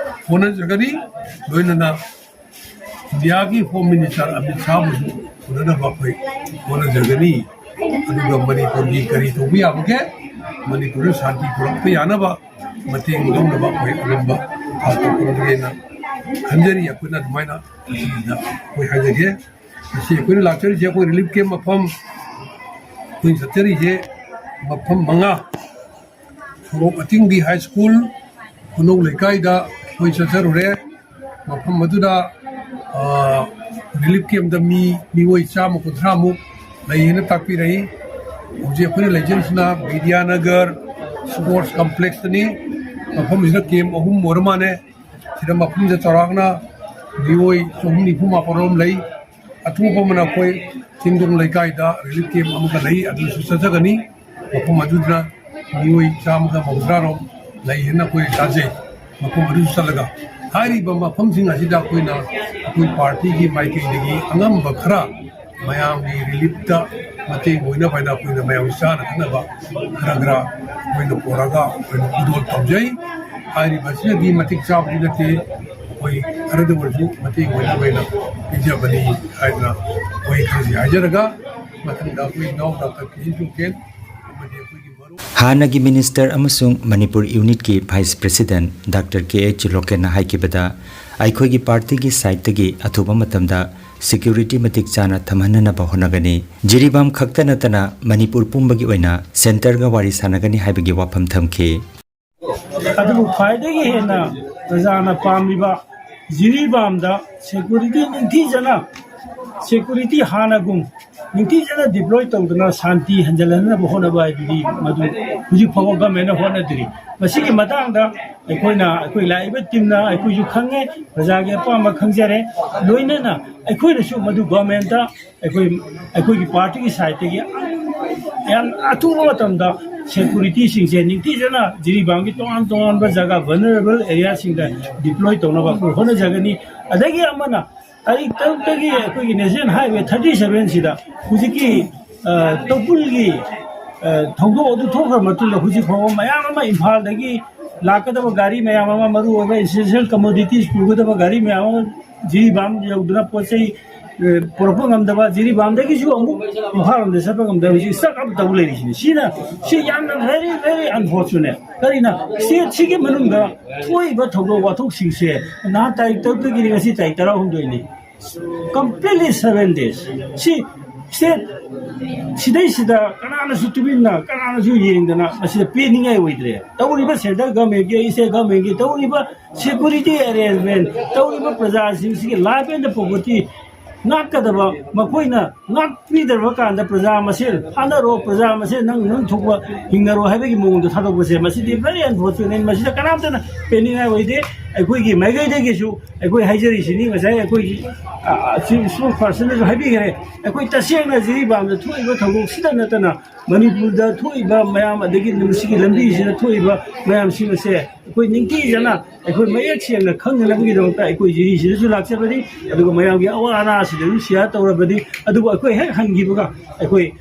ꯍꯣꯠꯅꯖꯒꯅꯤ꯫ ꯂꯣꯏꯅꯅ ꯏꯟꯗꯤꯌꯥꯒꯤ ꯍꯣꯝ ꯃꯤꯅꯤꯁꯇꯔ ꯑꯃꯤꯠ ꯁꯥꯍꯕꯨꯁꯨ ꯎꯅꯅꯕ ꯑꯩꯈꯣꯏ ꯍꯣꯠꯅꯖꯒꯅꯤ꯫ ꯑꯗꯨꯒ ꯃꯅꯤꯄꯨꯔꯒꯤ ꯀꯔꯤ ꯇꯧꯕ ꯌꯥꯕꯒꯦ, ꯃꯅꯤꯄꯨꯔꯗ ꯁꯥꯟꯇꯤ ꯄꯨꯔꯛꯄ ꯌꯥꯅꯕ ꯃꯇꯦꯡ ꯂꯧꯅꯕ ꯑꯩꯈꯣꯏ ꯑꯉꯝꯕ ꯊꯥꯛꯇ ꯍꯣꯠꯅꯒꯦꯅ ꯈꯟꯖꯔꯤ꯫ ꯑꯩꯈꯣꯏꯅ ꯑꯗꯨꯃꯥꯏꯅ ꯉꯁꯤꯗ ꯑꯩꯈꯣꯏ ꯍꯥꯏꯖꯒꯦ꯫ ꯉꯁꯤ ꯑꯩꯈꯣꯏꯅ ꯂꯥꯛꯆꯔꯤꯁꯦ ꯑꯩꯈꯣꯏ ꯔꯤꯂꯤꯐ ꯀꯦꯝ ꯃꯐꯝ, ꯑꯩꯈꯣꯏꯅ ꯆꯠꯆꯔꯤꯁꯦ ꯃꯐꯝ ꯃꯉꯥ꯫ ꯁꯣꯔꯣꯛ ꯑꯇꯤꯡꯕꯤ ꯍꯥꯏ ꯁ꯭ꯀꯨꯜ, ꯈꯨꯅꯧ ꯂꯩꯀꯥꯏꯗ ꯑꯩꯈꯣꯏ ꯆꯠꯆꯔꯨꯔꯦ꯫ ꯃꯐꯝ ꯑꯗꯨꯗ, ꯑ, ꯔꯤꯂꯤꯐ ꯀꯦꯝꯞꯇ ꯃꯤ, ꯃꯤꯑꯣꯏ ꯆꯥꯝꯃ ꯀꯨꯟꯊ꯭ꯔꯥꯃꯨꯛ ꯂꯩ ꯍꯥꯏꯅ ꯇꯥꯛꯄꯤꯔꯛꯏ꯫ ꯍꯧꯖꯤꯛ ꯑꯩꯈꯣꯏꯅ ꯂꯩꯖꯔꯤꯁꯤꯅ ꯕꯤꯗ꯭ꯌꯥꯅꯒꯔ ꯁ꯭ꯄꯣꯔꯠꯁ ꯀꯝꯄ꯭ꯂꯦꯛꯁꯇꯅꯤ꯫ ꯃꯐꯝꯁꯤꯗ ꯀꯦꯝꯞ ꯑꯍꯨꯝ ꯑꯣꯏꯔ ꯃꯥꯜꯂꯦ꯫ ꯁꯤꯗ ꯃꯐꯝꯁꯤꯗ ꯆꯥꯎꯔꯥꯛꯅ ꯃꯤꯑꯣꯏ ꯆꯍꯨꯝ ꯅꯤꯐꯨ ꯃꯥꯄꯟ ꯔꯣꯝ ꯂꯩ꯫ ꯑꯇꯣꯞꯄ ꯑꯃꯅ ꯑꯩꯈꯣꯏ ꯆꯤꯡꯗꯣꯡ ꯂꯩꯀꯥꯏꯗ ꯔꯤꯂꯤꯐ ꯀꯦꯝꯞ ꯑꯃꯒ ꯂꯩ, ꯑꯗꯨꯁꯨ ꯆꯠꯆꯒꯅꯤ꯫ ꯃꯐꯝ ꯑꯗꯨꯗ ꯃꯤꯑꯣꯏ ꯆꯥꯝꯃꯒ ꯃꯧꯗ꯭ꯔꯥ ꯔꯣꯝ ꯂꯩ ꯍꯥꯏꯅ ꯑꯩꯈꯣꯏ ꯇꯥꯖꯩ꯫ ꯃꯐꯝ ꯑꯗꯨꯁꯨ ꯆꯠꯂꯒ ꯍꯥꯏꯔꯤꯕ ꯃꯐꯝꯁꯤꯡ ꯑꯁꯤꯗ ꯑꯩꯈꯣꯏꯅ ꯑꯩꯈꯣꯏ ꯄꯥꯔꯇꯤꯒꯤ ꯃꯥꯏꯀꯩꯗꯒꯤ ꯑꯉꯝꯕ ꯈꯔ ꯃꯌꯥꯝꯒꯤ ꯔꯤꯂꯤꯐꯇ ꯃꯇꯦꯡ ꯑꯣꯏꯅꯕ ꯍꯥꯏꯅ ꯑꯩꯈꯣꯏꯅ ꯃꯌꯥꯝ ꯆꯥꯅ ꯊꯛꯅꯕ ꯈꯔ ꯈꯔ ꯑꯩꯈꯣꯏꯅ ꯄꯨꯔꯒ ꯑꯩꯈꯣꯏꯅ ꯈꯨꯗꯣꯜ ꯇꯧꯖꯩ꯫ ꯍꯥꯏꯔꯤꯕ ꯑꯁꯤꯅꯗꯤ ꯃꯇꯤꯛ ꯆꯥꯕꯗꯤ ꯅꯠꯇꯦ꯫ ꯑꯩꯈꯣꯏ ꯈꯔꯗ ꯑꯣꯏꯔꯁꯨ ꯃꯇꯦꯡ ꯑꯣꯏꯅꯕ ꯑꯣꯏꯅ ꯄꯤꯖꯕꯅꯤ ꯍꯥꯏꯗꯅ ꯑꯩꯈꯣꯏ ꯈꯔꯁꯤ ꯍꯥꯏꯖꯔꯒ ꯃꯊꯪꯗ ꯑꯩꯈꯣꯏ ꯏꯅꯥꯎ ꯗꯥꯛꯇꯔ ꯀꯦ ꯏꯟ ꯆꯨꯀꯦꯟ ꯑꯃꯗꯤ ꯑꯩꯈꯣꯏꯒꯤ ꯃꯔꯨꯞ ꯍꯥꯟꯅꯒꯤ ꯃꯤꯅꯤꯁꯇꯔ ꯑꯃꯁꯨꯡ ꯃꯅꯤꯄꯨꯔ ꯌꯨꯅꯤꯠꯀꯤ ꯚꯥꯏꯁ ꯄ꯭ꯔꯦꯁꯤꯗꯦꯟꯠ ꯗꯥꯛꯇꯔ ꯀꯦ ꯑꯦꯆ ꯂꯣꯀꯦꯟꯅ ꯍꯥꯏꯈꯤꯕꯗ, ꯑꯩꯈꯣꯏꯒꯤ ꯄꯥꯔꯇꯤꯒꯤ ꯁꯥꯏꯠꯇꯒꯤ ꯑꯊꯨꯕ ꯃꯇꯝꯗ ꯁꯦꯀ꯭ꯌꯨꯔꯤꯇꯤ ꯃꯇꯤꯛ ꯆꯥꯅ ꯊꯝꯍꯟꯅꯅꯕ ꯍꯣꯠꯅꯒꯅꯤ꯫ ꯖꯤꯔꯤꯕꯥꯝ ꯈꯛꯇ ꯅꯠꯇꯅ ꯃꯅꯤꯄꯨꯔ ꯄꯨꯝꯕꯒꯤ ꯑꯣꯏꯅ ꯁꯦꯟꯇꯔꯒ ꯋꯥꯔꯤ ꯁꯥꯟꯅꯒꯅꯤ ꯍꯥꯏꯕꯒꯤ ꯋꯥꯐꯝ ꯊꯝꯈꯤ꯫ ꯑꯗꯨꯕꯨ ꯈ꯭ꯋꯥꯏꯗꯒꯤ ꯍꯦꯟꯅ ꯄ꯭ꯔꯖꯥꯅ ꯄꯥꯝꯂꯤꯕ ꯖꯤꯔꯤꯕꯥꯝꯗ ꯁꯦꯀ꯭ꯌꯨꯔꯤꯇꯤ ꯅꯤꯡꯊꯤꯖꯅ, ꯁꯦꯀ꯭ꯌꯨꯔꯤꯇꯤ ꯍꯥꯟꯅꯒꯨꯝ ꯅꯤꯡꯊꯤꯖꯅ ꯗꯤꯄ꯭ꯂꯣꯏ ꯇꯧꯗꯅ ꯁꯥꯟꯇꯤ ꯍꯟꯖꯤꯜꯍꯟꯅꯕ ꯍꯣꯠꯅꯕ ꯍꯥꯏꯗꯨꯗꯤ ꯃꯗꯨ ꯍꯧꯖꯤꯛ ꯐꯥꯎꯕ ꯒꯃꯦꯟꯅ ꯍꯣꯠꯅꯗ꯭ꯔꯤ꯫ ꯃꯁꯤꯒꯤ ꯃꯇꯥꯡꯗ ꯑꯩꯈꯣꯏꯅ, ꯑꯩꯈꯣꯏ ꯂꯥꯛꯏꯕ ꯇꯤꯝꯅ ꯑꯩꯈꯣꯏꯁꯨ ꯈꯪꯉꯦ, ꯄ꯭ꯔꯖꯥꯒꯤ ꯑꯄꯥꯝꯕ ꯈꯪꯖꯔꯦ, ꯂꯣꯏꯅꯅ ꯑꯩꯈꯣꯏꯅꯁꯨ ꯃꯗꯨ ꯒꯣꯔꯃꯦꯟꯗ ꯑꯩꯈꯣꯏ, ꯑꯩꯈꯣꯏꯒꯤ ꯄꯥꯔꯇꯤꯒꯤ ꯁꯥꯏꯠꯇꯒꯤ ꯌꯥꯝ ꯑꯊꯨꯕ ꯃꯇꯝꯗ ꯁꯦꯀꯨꯔꯤꯇꯤꯁꯤꯡꯁꯦ ꯅꯤꯡꯊꯤꯖꯅ ꯖꯤꯔꯤꯕꯥꯝꯒꯤ ꯇꯣꯉꯥꯟ ꯇꯣꯉꯥꯟꯕ ꯖꯒꯥ, ꯚꯜꯅꯔꯦꯕꯜ ꯑꯦꯔꯤꯌꯥꯁꯤꯡꯗ ꯗꯤꯄ꯭ꯂꯣꯏ ꯇꯧꯅꯕ ꯑꯩꯈꯣꯏ ꯍꯣꯠꯅꯖꯒꯅꯤ꯫ ꯑꯗꯒꯤ ꯑꯃꯅ, ꯇꯥꯔꯤꯛ ꯇꯔꯨꯛꯇꯒꯤ ꯑꯩꯈꯣꯏꯒꯤ ꯅꯦꯁꯅꯦꯜ ꯍꯥꯏꯋꯦ ꯊꯥꯔꯇꯤ ꯁꯚꯦꯟꯁꯤꯗ ꯍꯧꯖꯤꯛꯀꯤ, ꯑ, ꯇꯧꯕꯨꯜꯒꯤ, ꯑ, ꯊꯧꯗꯣꯛ ꯑꯗꯨ ꯊꯣꯛꯈ꯭ꯔ ꯃꯇꯨꯡꯗ ꯍꯧꯖꯤꯛ ꯐꯥꯎꯕ ꯃꯌꯥꯝ ꯑꯃ ꯏꯝꯐꯥꯜꯗꯒꯤ ꯂꯥꯛꯀꯗꯕ ꯒꯥꯔꯤ ꯃꯌꯥꯝ ꯑꯃ, ꯃꯔꯨ ꯑꯣꯏꯕ essential commodities ꯄꯨꯒꯗꯕ ꯒꯥꯔꯤ ꯃꯌꯥꯝ ꯑꯃ ꯖꯤꯔꯤꯕꯥꯝ ꯌꯧꯗꯨꯅ ꯄꯣꯠ ꯆꯩ, ꯑ, ꯄꯨꯔꯛꯄ ꯉꯝꯗꯕ, ꯖꯤꯔꯤꯕꯥꯝꯗꯒꯤꯁꯨ ꯑꯃꯨꯛ ꯏꯝꯐꯥꯜ ꯂꯣꯝꯗ ꯆꯠꯄ ꯉꯝꯗꯕ, ꯍꯧꯖꯤꯛ stuck up ꯇꯧ ꯂꯩꯔꯤꯁꯤꯅꯤ꯫ ꯁꯤꯅ, ꯁꯤ ꯌꯥꯝꯅ very, very unfortunate꯫ ꯀꯔꯤꯅ, ꯁ꯭ꯇꯦꯠꯁꯤꯒꯤ ꯃꯅꯨꯡꯗ ꯊꯣꯛꯏꯕ ꯊꯧꯗꯣꯛ ꯋꯥꯊꯣꯛꯁꯤꯡꯁꯦ, ꯅꯍꯥꯟ ꯇꯥꯔꯤꯛ ꯇꯔꯨꯛꯇꯒꯤꯅꯤ, ꯉꯁꯤ ꯇꯥꯔꯤꯛ ꯇꯔꯥꯍꯨꯝꯗꯣꯏꯅꯤ, completely seven days꯫ ꯁꯤ ꯁ꯭ꯇꯦꯠ ꯁꯤꯗꯩꯁꯤꯗ ꯀꯅꯥꯅꯁꯨ ꯇꯨꯃꯤꯟꯅ, ꯀꯅꯥꯅꯁꯨ ꯌꯦꯡꯗꯅ ꯃꯁꯤꯗ ꯄꯦꯟꯅꯤꯡꯉꯥꯏ ꯑꯣꯏꯗ꯭ꯔꯦ꯫ ꯇꯧꯔꯤꯕ ꯁꯦꯟꯇ꯭ꯔꯦꯜ ꯒꯚꯔꯟꯃꯦꯟꯒꯤ, ꯁ꯭ꯇꯦꯠ ꯒꯚꯔꯟꯃꯦꯟꯒꯤ ꯇꯧꯔꯤꯕ ꯁꯦꯀ꯭ꯌꯨꯔꯤꯇꯤ ꯑꯦꯔꯦꯟꯖꯃꯦꯟ, ꯇꯧꯔꯤꯕ ꯄ꯭ꯔꯖꯥꯁꯤꯡꯁꯤꯒꯤ life and property ꯉꯥꯛꯀꯗꯕ, ꯃꯈꯣꯏꯅ ꯉꯥꯛꯄꯤꯗ꯭ꯔꯕ ꯀꯥꯟꯗ ꯄ꯭ꯔꯖꯥ ꯃꯁꯦꯜ ꯐꯥꯅꯔꯣ, ꯄ꯭ꯔꯖꯥ ꯃꯁꯦꯜ ꯅꯪ, ꯅꯪ ꯊꯣꯛꯄ ꯍꯤꯡꯅꯔꯣ ꯍꯥꯏꯕꯒꯤ ꯃꯑꯣꯡꯗ ꯊꯥꯗꯣꯛꯄꯁꯦ, ꯃꯁꯤꯗꯤ very unfortunate꯫ ꯃꯁꯤꯗ ꯀꯅꯥꯝꯇꯅ ꯄꯦꯟꯅꯤꯡꯉꯥꯏ ꯑꯣꯏꯗꯦ꯫ ꯑꯩꯈꯣꯏꯒꯤ ꯃꯥꯏꯀꯩꯗꯒꯤꯁꯨ ꯑꯩꯈꯣꯏ ꯍꯥꯏꯖꯔꯤꯁꯤꯅꯤ, ꯉꯁꯥꯏ ꯑꯩꯈꯣꯏꯒꯤ, ꯑ, chief spokespersonꯅꯁꯨ ꯍꯥꯏꯕꯤꯈ꯭ꯔꯦ, ꯑꯩꯈꯣꯏ ꯇꯁꯦꯡꯅ ꯖꯤꯔꯤꯕꯥꯝꯗ ꯊꯣꯛꯏꯕ ꯊꯧꯗꯣꯛꯁꯤꯗ ꯅꯠꯇꯅ ꯃꯅꯤꯄꯨꯔꯗ ꯊꯣꯛꯏꯕ ꯃꯌꯥꯝ, ꯑꯗꯒꯤ ꯃꯁꯤꯒꯤ ꯂꯝꯕꯤꯁꯤꯗ ꯊꯣꯛꯏꯕ ꯃꯌꯥꯝꯁꯤꯡ ꯑꯁꯦ ꯑꯩꯈꯣꯏ ꯅꯤꯡꯊꯤꯖꯅ, ꯑꯩꯈꯣꯏ ꯃꯌꯦꯛ ꯁꯦꯡꯅ ꯈꯪꯅꯅꯕꯒꯤꯗꯃꯛꯇ ꯑꯩꯈꯣꯏ ꯖꯤꯔꯤꯁꯤꯗꯁꯨ ꯂꯥꯛꯆꯕꯅꯤ, ꯑꯗꯨꯒ ꯃꯌꯥꯝꯒꯤ ꯑꯋꯥ ꯑꯅꯥꯁꯤꯗꯁꯨ share ꯇꯧꯔꯕꯅꯤ꯫ ꯑꯗꯨꯕꯨ ꯑꯩꯈꯣꯏ ꯍꯦꯛ ꯍꯟꯈꯤꯕꯒ ꯑꯩꯈꯣꯏ,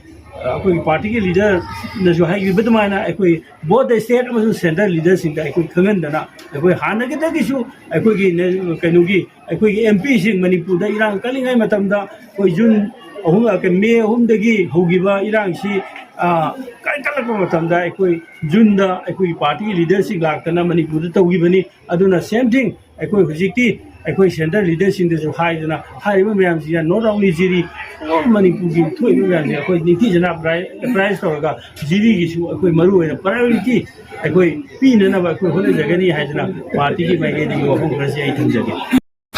ꯑꯩꯈꯣꯏꯒꯤ ꯄꯥꯔꯇꯤꯒꯤ ꯂꯤꯗꯔꯅꯁꯨ ꯍꯥꯏꯈꯤꯕ ꯑꯗꯨꯃꯥꯏꯅ, ꯑꯩꯈꯣꯏ both the state ꯑꯃꯁꯨꯡ central ꯂꯤꯗꯔꯁꯤꯡꯗ ꯑꯩꯈꯣꯏ ꯈꯪꯍꯟꯗꯅ, ꯑꯩꯈꯣꯏ ꯍꯥꯟꯅꯒꯤꯗꯒꯤꯁꯨ ꯑꯩꯈꯣꯏꯒꯤ ꯅꯦ-, ꯀꯩꯅꯣꯒꯤ, ꯑꯩꯈꯣꯏꯒꯤ ꯑꯦꯝ ꯄꯤꯁꯤꯡ ꯃꯅꯤꯄꯨꯔꯗ ꯏꯔꯥꯡ ꯀꯜꯂꯤꯉꯩ ꯃꯇꯝꯗ, ꯑꯩꯈꯣꯏ ꯖꯨꯟ ꯑꯍꯨꯝ, ꯑ, ꯃꯦ ꯑꯍꯨꯝꯗꯒꯤ ꯍꯧꯈꯤꯕ ꯏꯔꯥꯡꯁꯤ, ꯑ, ꯀꯟꯈꯠꯂꯛꯄ ꯃꯇꯝꯗ ꯑꯩꯈꯣꯏ ꯖꯨꯟꯗ ꯑꯩꯈꯣꯏꯒꯤ ꯄꯥꯔꯇꯤꯒꯤ ꯂꯤꯗꯔꯁꯤꯡ ꯂꯥꯛꯇꯅ ꯃꯅꯤꯄꯨꯔꯗ ꯇꯧꯈꯤꯕꯅꯤ꯫ ꯑꯗꯨꯅ same thing ꯑꯩꯈꯣꯏ ꯍꯧꯖꯤꯛꯇꯤ ꯑꯩꯈꯣꯏ central ꯂꯤꯗꯔꯁꯤꯡꯗꯁꯨ ꯍꯥꯏꯗꯅ, ꯍꯥꯏꯔꯤꯕ ꯃꯌꯥꯝꯁꯤꯅ not only ꯖꯤꯔꯤ, all ꯃꯅꯤꯄꯨꯔꯒꯤ ꯊꯣꯛꯏꯕ ꯃꯌꯥꯝꯁꯦ ꯑꯩꯈꯣꯏ ꯅꯤꯡꯊꯤꯖꯅ apprise ꯇꯧꯔꯒ ꯖꯤꯔꯤꯒꯤꯁꯨ ꯑꯩꯈꯣꯏ ꯃꯔꯨ ꯑꯣꯏꯅ priority ꯑꯩꯈꯣꯏ ꯄꯤꯅꯅꯕ ꯑꯩꯈꯣꯏ ꯍꯣꯠꯅꯖꯒꯅꯤ ꯍꯥꯏꯗꯅ ꯄꯥꯔꯇꯤꯒꯤ ꯃꯥꯏꯀꯩꯗꯒꯤ ꯋꯥꯐꯝ ꯈꯔꯁꯤ ꯑꯩ ꯊꯝꯖꯒꯦ꯫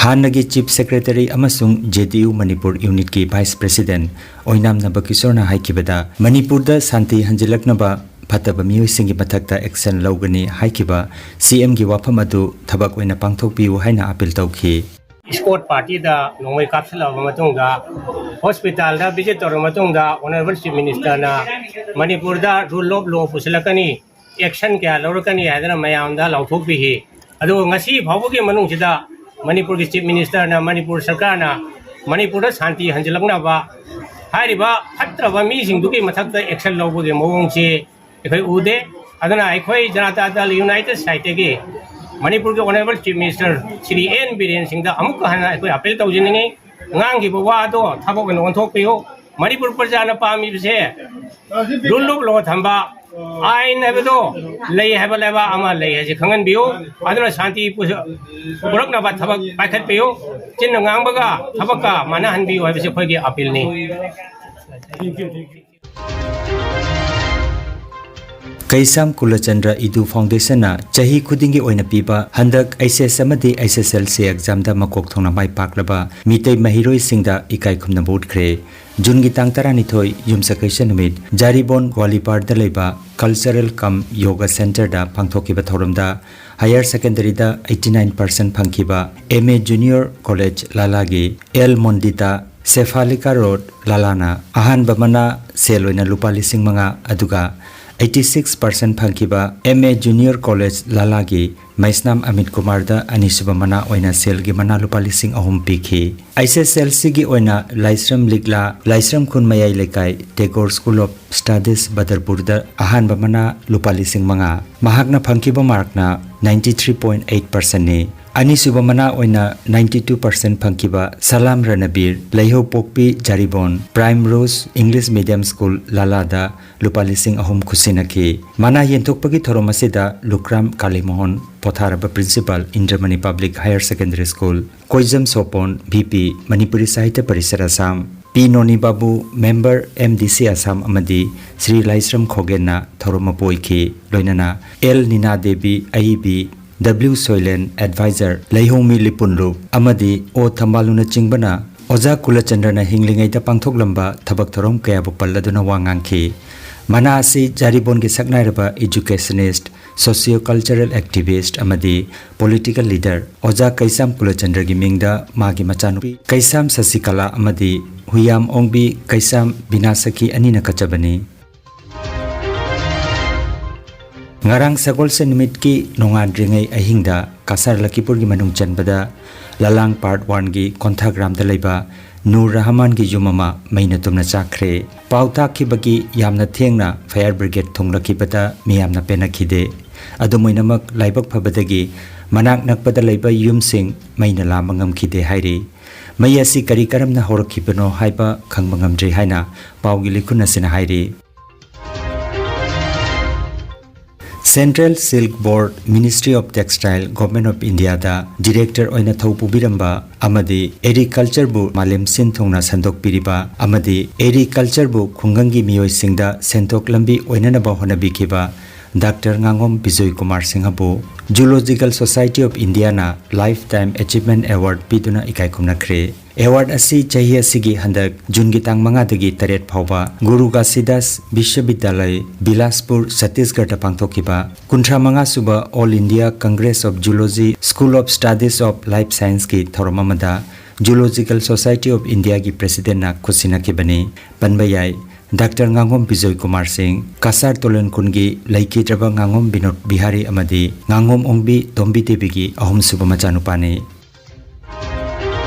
ꯍꯥꯟꯅꯒꯤ Chief Secretary ꯑꯃꯁꯨꯡ J D U Manipur unitꯀꯤ Vice President ꯑꯣꯏꯅꯥꯝ ꯅꯕꯀꯤꯁꯣꯔꯅ ꯍꯥꯏꯈꯤꯕꯗ, ꯃꯅꯤꯄꯨꯔꯗ ꯁꯥꯟꯇꯤ ꯍꯟꯖꯤꯜꯂꯛꯅꯕ ꯐꯠꯇꯕ ꯃꯤꯑꯣꯏꯁꯤꯡꯒꯤ ꯃꯊꯛꯇ action ꯂꯧꯒꯅꯤ ꯍꯥꯏꯈꯤꯕ C Mꯒꯤ ꯋꯥꯐꯝ ꯑꯗꯨ ꯊꯕꯛ ꯑꯣꯏꯅ ꯄꯥꯡꯊꯣꯛꯄꯤꯌꯨ ꯍꯥꯏꯅ appeal ꯇꯧꯈꯤ꯫ Escort partyꯗ ꯅꯣꯡꯃꯩ ꯀꯥꯞꯁꯤꯜꯂꯕ ꯃꯇꯨꯡꯗ, hospitalꯗ visit ꯇꯧꯔꯕ ꯃꯇꯨꯡꯗ, Honourable Chief Ministerꯅ ꯃꯅꯤꯄꯨꯔꯗ rule of law ꯄꯨꯁꯤꯜꯂꯛꯀꯅꯤ, action ꯀꯌꯥ ꯂꯧꯔꯛꯀꯅꯤ ꯍꯥꯏꯗꯅ ꯃꯌꯥꯝꯗ ꯂꯥꯎꯊꯣꯛꯄꯤꯈꯤ꯫ ꯑꯗꯨꯒ ꯉꯁꯤ ꯐꯥꯎꯕꯒꯤ ꯃꯅꯨꯡꯁꯤꯗ ꯃꯅꯤꯄꯨꯔꯒꯤ Chief Ministerꯅ, ꯃꯅꯤꯄꯨꯔ ꯁꯔꯀꯥꯔꯅ ꯃꯅꯤꯄꯨꯔꯗ ꯁꯥꯟꯇꯤ ꯍꯟꯖꯤꯜꯂꯛꯅꯕ ꯍꯥꯏꯔꯤꯕ ꯐꯠꯇ꯭ꯔꯕ ꯃꯤꯁꯤꯡꯗꯨꯒꯤ ꯃꯊꯛꯇ action ꯂꯧꯕꯒꯤ ꯃꯑꯣꯡꯁꯤ ꯑꯩꯈꯣꯏ ꯎꯗꯦ꯫ ꯑꯗꯨꯅ ꯑꯩꯈꯣꯏ ꯖꯅꯇꯥ ꯗꯜ United Sideꯇꯒꯤ ꯃꯅꯤꯄꯨꯔꯒꯤ Honourable Chief Minister Shri N Biren ꯁꯤꯡꯗ ꯑꯃꯨꯛꯀ ꯍꯟꯅ ꯑꯩꯈꯣꯏ appeal ꯇꯧꯖꯅꯤꯡꯉꯤ, ꯉꯥꯡꯈꯤꯕ ꯋꯥ ꯑꯗꯣ ꯊꯕꯛ ꯑꯣꯏꯅ ꯑꯣꯟꯊꯣꯛꯄꯤꯌꯨ꯫ ꯃꯅꯤꯄꯨꯔ ꯄ꯭ꯔꯖꯥꯅ ꯄꯥꯝꯃꯤꯕꯁꯦ rule of law ꯊꯝꯕ, ꯑꯥꯏꯟ ꯍꯥꯏꯕꯗꯣ ꯂꯩ ꯍꯥꯏꯕ ꯂꯩꯕꯥꯛ ꯑꯃ ꯂꯩ ꯍꯥꯏꯁꯦ ꯈꯪꯍꯟꯕꯤꯌꯨ꯫ ꯑꯗꯨꯅ ꯁꯥꯟꯇꯤ ꯄꯨ-, ꯄꯨꯔꯛꯅꯕ ꯊꯕꯛ ꯄꯥꯏꯈꯠꯄꯤꯌꯨ꯫ ꯆꯤꯟꯅ ꯉꯥꯡꯕꯒ ꯊꯕꯛꯀ ꯃꯥꯟꯅꯍꯟꯕꯤꯌꯨ ꯍꯥꯏꯕꯁꯤ ꯑꯩꯈꯣꯏꯒꯤ appealꯅꯤ꯫ ꯀꯩꯁꯥꯝ ꯀꯨꯂꯆꯟꯗ꯭ꯔ ꯏꯗꯨ Foundationꯅ ꯆꯍꯤ ꯈꯨꯗꯤꯡꯒꯤ ꯑꯣꯏꯅ ꯄꯤꯕ ꯍꯟꯗꯛ H S S ꯑꯃꯗꯤ H S L C examꯗ ꯃꯀꯣꯛ ꯊꯣꯡꯅ ꯃꯥꯏ ꯄꯥꯛꯂꯕ ꯃꯤꯇꯩ ꯃꯍꯩꯔꯣꯏꯁꯤꯡꯗ ꯏꯀꯥꯏ ꯈꯨꯝꯅꯕ ꯎꯠꯈ꯭ꯔꯦ꯫ Juneꯒꯤ ꯇꯥꯡ ꯇꯔꯥꯅꯤꯊꯣꯏ, ꯌꯨꯝꯁꯀꯩꯁ ꯅꯨꯃꯤꯠ, ꯖꯥꯔꯤꯕꯣꯟ ꯒ꯭ꯋꯥꯂꯤꯄꯥꯔꯗ ꯂꯩꯕ Cultural cum Yoga Centreꯗ ꯄꯥꯡꯊꯣꯛꯈꯤꯕ ꯊꯧꯔꯝꯗ Higher Secondaryꯗ eighty nine percent ꯐꯪꯈꯤꯕ M A Junior College ꯂꯥꯂꯥꯒꯤ L ꯃꯣꯟꯗꯤꯇꯥ, Cephalika Road ꯂꯥꯂꯥꯅ ꯑꯍꯥꯟꯕ ꯃꯅꯥ ꯁꯦꯜ ꯑꯣꯏꯅ ꯂꯨꯄꯥ ꯂꯤꯁꯤꯡ ꯃꯉꯥ, ꯑꯗꯨꯒ eighty six percent ꯐꯪꯈꯤꯕ M A Junior College ꯂꯥꯂꯥꯒꯤ ꯃꯩꯁꯅꯥꯝ ꯑꯃꯤꯠ ꯀꯨꯃꯥꯔꯗ ꯑꯅꯤꯁꯨꯕ ꯃꯅꯥ ꯑꯣꯏꯅ ꯁꯦꯜꯒꯤ ꯃꯅꯥ ꯂꯨꯄꯥ ꯂꯤꯁꯤꯡ ꯑꯍꯨꯝ ꯄꯤꯈꯤ꯫ H S L Cꯒꯤ ꯑꯣꯏꯅ ꯂꯥꯏꯁ꯭ꯔꯝ ꯂꯤꯛꯂꯥ, ꯂꯥꯏꯁ꯭ꯔꯝ ꯈꯨꯟ ꯃꯌꯥꯏ ꯂꯩꯀꯥꯏ Tagore School of Studies ꯕꯗꯔꯄꯨꯔꯗ ꯑꯍꯥꯟꯕ ꯃꯅꯥ ꯂꯨꯄꯥ ꯂꯤꯁꯤꯡ ꯃꯉꯥ꯫ ꯃꯍꯥꯛꯅ ꯐꯪꯈꯤꯕ markꯅ ninety three point eight percentꯅꯤ꯫ ꯑꯅꯤꯁꯨꯕ ꯃꯅꯥ ꯑꯣꯏꯅ ninety two percent ꯐꯪꯈꯤꯕ ꯁꯂꯥꯝ ꯔꯅꯕꯤꯔ, ꯂꯩꯍꯧꯄꯣꯛꯄꯤ Jiribam, Prime Rose English Medium School ꯂꯥꯂꯥꯗ ꯂꯨꯄꯥ ꯂꯤꯁꯤꯡ ꯑꯍꯨꯝ ꯈꯨꯠꯁꯤꯟꯅꯈꯤ꯫ ꯃꯅꯥ ꯌꯦꯟꯊꯣꯛꯄꯒꯤ ꯊꯧꯔꯝ ꯑꯁꯤꯗ ꯂꯨꯀ꯭ꯔꯥꯝ ꯀꯥꯂꯤꯃꯣꯍꯟ, ꯄꯣꯊꯥꯔꯕ Principal, ꯏꯟꯗ꯭ꯔꯃꯅꯤ Public Higher Secondary School, ꯀꯣꯏꯖꯝ ꯁꯣꯄꯣꯟ, V P, Manipuri ꯁꯥꯍꯤꯇ꯭ꯌ ꯄꯔꯤꯁꯠ ꯑꯁꯥꯝ, ꯄꯤ ꯅꯣꯅꯤ ꯕꯥꯕꯨ, Member, M D C Assam, ꯑꯃꯗꯤ ꯁ꯭ꯔꯤ ꯂꯥꯏꯁ꯭ꯔꯝ ꯈꯣꯒꯦꯟꯅ ꯊꯧꯔꯝ ꯃꯄꯨ ꯑꯣꯏꯈꯤ꯫ ꯂꯣꯏꯅꯅ L ꯅꯤꯅꯥ ꯗꯦꯕꯤ, ꯑꯏꯕꯤ, ꯗꯕ꯭ꯂꯤꯎ ꯁꯣꯏꯂꯦꯟ, ꯑꯦꯗꯚꯥꯏꯖꯔ ꯂꯩꯍꯣꯡꯃꯤ ꯂꯤꯄꯨꯟꯂꯨꯞ ꯑꯃꯗꯤ ꯑꯣ ꯊꯝꯕꯥꯂꯨꯅꯆꯤꯡꯕꯅ ꯑꯣꯖꯥ ꯀꯨꯂꯆꯟꯗ꯭ꯔꯅ ꯍꯤꯡꯂꯤꯉꯩꯗ ꯄꯥꯡꯊꯣꯛꯂꯝꯕ ꯊꯕꯛ ꯊꯧꯔꯝ ꯀꯌꯥꯕꯨ ꯄꯜꯂꯗꯨꯅ ꯋꯥ ꯉꯥꯡꯈꯤ꯫ ꯃꯅꯥ ꯑꯁꯤ ꯖꯥꯔꯤꯕꯣꯟꯒꯤ ꯁꯛꯅꯥꯏꯔꯕ educationist, socio-cultural activist ꯑꯃꯗꯤ political leader ꯑꯣꯖꯥ ꯀꯩꯁꯥꯝ ꯀꯨꯂꯆꯟꯗ꯭ꯔꯒꯤ ꯃꯤꯡꯗ ꯃꯥꯒꯤ ꯃꯆꯥꯅꯨꯄꯤ ꯀꯩꯁꯥꯝ ꯁꯁꯤꯀꯂꯥ ꯑꯃꯗꯤ ꯍꯨꯏꯌꯥꯝ ꯑꯣꯡꯕꯤ ꯀꯩꯁꯥꯝ ꯕꯤꯅꯥꯁꯈꯤ ꯑꯅꯤꯅ ꯀꯠꯆꯕꯅꯤ꯫ ꯉꯔꯥꯡ ꯁꯒꯣꯜꯁꯦꯟ ꯅꯨꯃꯤꯠꯀꯤ ꯅꯣꯡꯉꯥꯟꯗ꯭ꯔꯤꯉꯩ ꯑꯍꯤꯡꯗ ꯀꯁꯥꯔ ꯂꯈꯤꯄꯨꯔꯒꯤ ꯃꯅꯨꯡ ꯆꯟꯕꯗ ꯂꯂꯥꯡ ꯄꯥꯔꯠ ꯋꯥꯟꯒꯤ ꯀꯣꯟꯊꯥꯒ꯭ꯔꯥꯝꯗ ꯂꯩꯕ ꯅꯨꯔ ꯔꯍꯃꯥꯟꯒꯤ ꯌꯨꯝ ꯑꯃ ꯃꯩꯅ ꯇꯨꯝꯅ ꯆꯥꯛꯈ꯭ꯔꯦ꯫ ꯄꯥꯎ ꯇꯥꯛꯈꯤꯕꯒꯤ ꯌꯥꯝꯅ ꯊꯦꯡꯅ ꯐꯥꯌꯔ ꯕ꯭ꯔꯤꯒꯦꯗ ꯊꯨꯡꯂꯈꯤꯕꯗ ꯃꯤꯌꯥꯝꯅ ꯄꯦꯟꯅꯈꯤꯗꯦ꯫ ꯑꯗꯨꯝ ꯑꯣꯏꯅꯃꯛ, ꯂꯥꯏꯕꯛ ꯐꯕꯗꯒꯤ ꯃꯅꯥꯛ ꯅꯛꯄꯗ ꯂꯩꯕ ꯌꯨꯝꯁꯤꯡ ꯃꯩꯅ ꯂꯥꯝꯕ ꯉꯝꯈꯤꯗꯦ ꯍꯥꯏꯔꯤ꯫ ꯃꯩ ꯑꯁꯤ ꯀꯔꯤ ꯀꯔꯝꯅ ꯍꯧꯔꯛꯈꯤꯕꯅꯣ ꯍꯥꯏꯕ ꯈꯪꯕ ꯉꯝꯗ꯭ꯔꯤ ꯍꯥꯏꯅ ꯄꯥꯎꯒꯤ ꯂꯤꯈꯨꯟ ꯑꯁꯤꯅ ꯍꯥꯏꯔꯤ꯫ Central Silk Board, Ministry of Textile, Government of Indiaꯗ director ꯑꯣꯏꯅ ꯊꯧ ꯄꯨꯕꯤꯔꯝꯕ ꯑꯃꯗꯤ agricultureꯕꯨ ꯃꯥꯂꯦꯝ ꯁꯤꯟ ꯊꯨꯡꯅ ꯁꯟꯗꯣꯛꯄꯤꯔꯤꯕ ꯑꯃꯗꯤ agricultureꯕꯨ ꯈꯨꯡꯒꯪꯒꯤ ꯃꯤꯑꯣꯏꯁꯤꯡꯗ ꯁꯦꯟꯊꯣꯛ ꯂꯝꯕꯤ ꯑꯣꯏꯅꯅꯕ ꯍꯣꯠꯅꯕꯤꯈꯤꯕ ꯗꯥꯛꯇꯔ ꯉꯥꯉꯣꯝ ꯕꯤꯖꯣꯏ ꯀꯨꯃꯥꯔ ꯁꯤꯡꯍꯕꯨ Zoological Society of Indiaꯅ Lifetime Achievement Award ꯄꯤꯗꯨꯅ ꯏꯀꯥꯏ ꯈꯨꯝꯅꯈ꯭ꯔꯦ꯫ Award ꯑꯁꯤ ꯆꯍꯤ ꯑꯁꯤꯒꯤ ꯍꯟꯗꯛ ꯖꯨꯟꯒꯤ ꯇꯥꯡ ꯃꯉꯥꯗꯒꯤ ꯇꯔꯦꯠ ꯐꯥꯎꯕ ꯒꯨꯔꯨ ꯘꯥꯁꯤꯗꯥꯁ ꯕꯤꯁ꯭ꯋꯕꯤꯗ꯭ꯌꯥꯂꯌ, ꯕꯤꯂꯥꯁꯄꯨꯔ, ꯁꯠꯇꯤꯁꯒꯔꯗ ꯄꯥꯡꯊꯣꯛꯈꯤꯕ ꯀꯨꯟꯊ꯭ꯔꯥ ꯃꯉꯥ ꯁꯨꯕ All India Congress of Zoology School of Studies of Life Scienceꯀꯤ ꯊꯧꯔꯝ ꯑꯃꯗ Zoological Society of Indiaꯒꯤ presidentꯅ ꯈꯨꯠꯁꯤꯟꯅꯈꯤꯕꯅꯤ꯫ ꯄꯟꯕ ꯌꯥꯏ, ꯗꯥꯛꯇꯔ ꯉꯥꯉꯣꯝ ꯕꯤꯖꯣꯏ ꯀꯨꯃꯥꯔ ꯁꯤꯡ, ꯀꯁꯥꯔ ꯇꯣꯂꯦꯟ ꯈꯨꯟꯒꯤ ꯂꯩꯈꯤꯗ꯭ꯔꯕ ꯉꯥꯉꯣꯝ ꯕꯤꯅꯣꯗ ꯕꯤꯍꯥꯔꯤ ꯑꯃꯗꯤ ꯉꯥꯉꯣꯝ ꯑꯣꯡꯕꯤ ꯇꯣꯝꯕꯤ ꯗꯦꯕꯤꯒꯤ ꯑꯍꯨꯝꯁꯨꯕ ꯃꯆꯥꯅꯨꯄꯥꯅꯤ꯫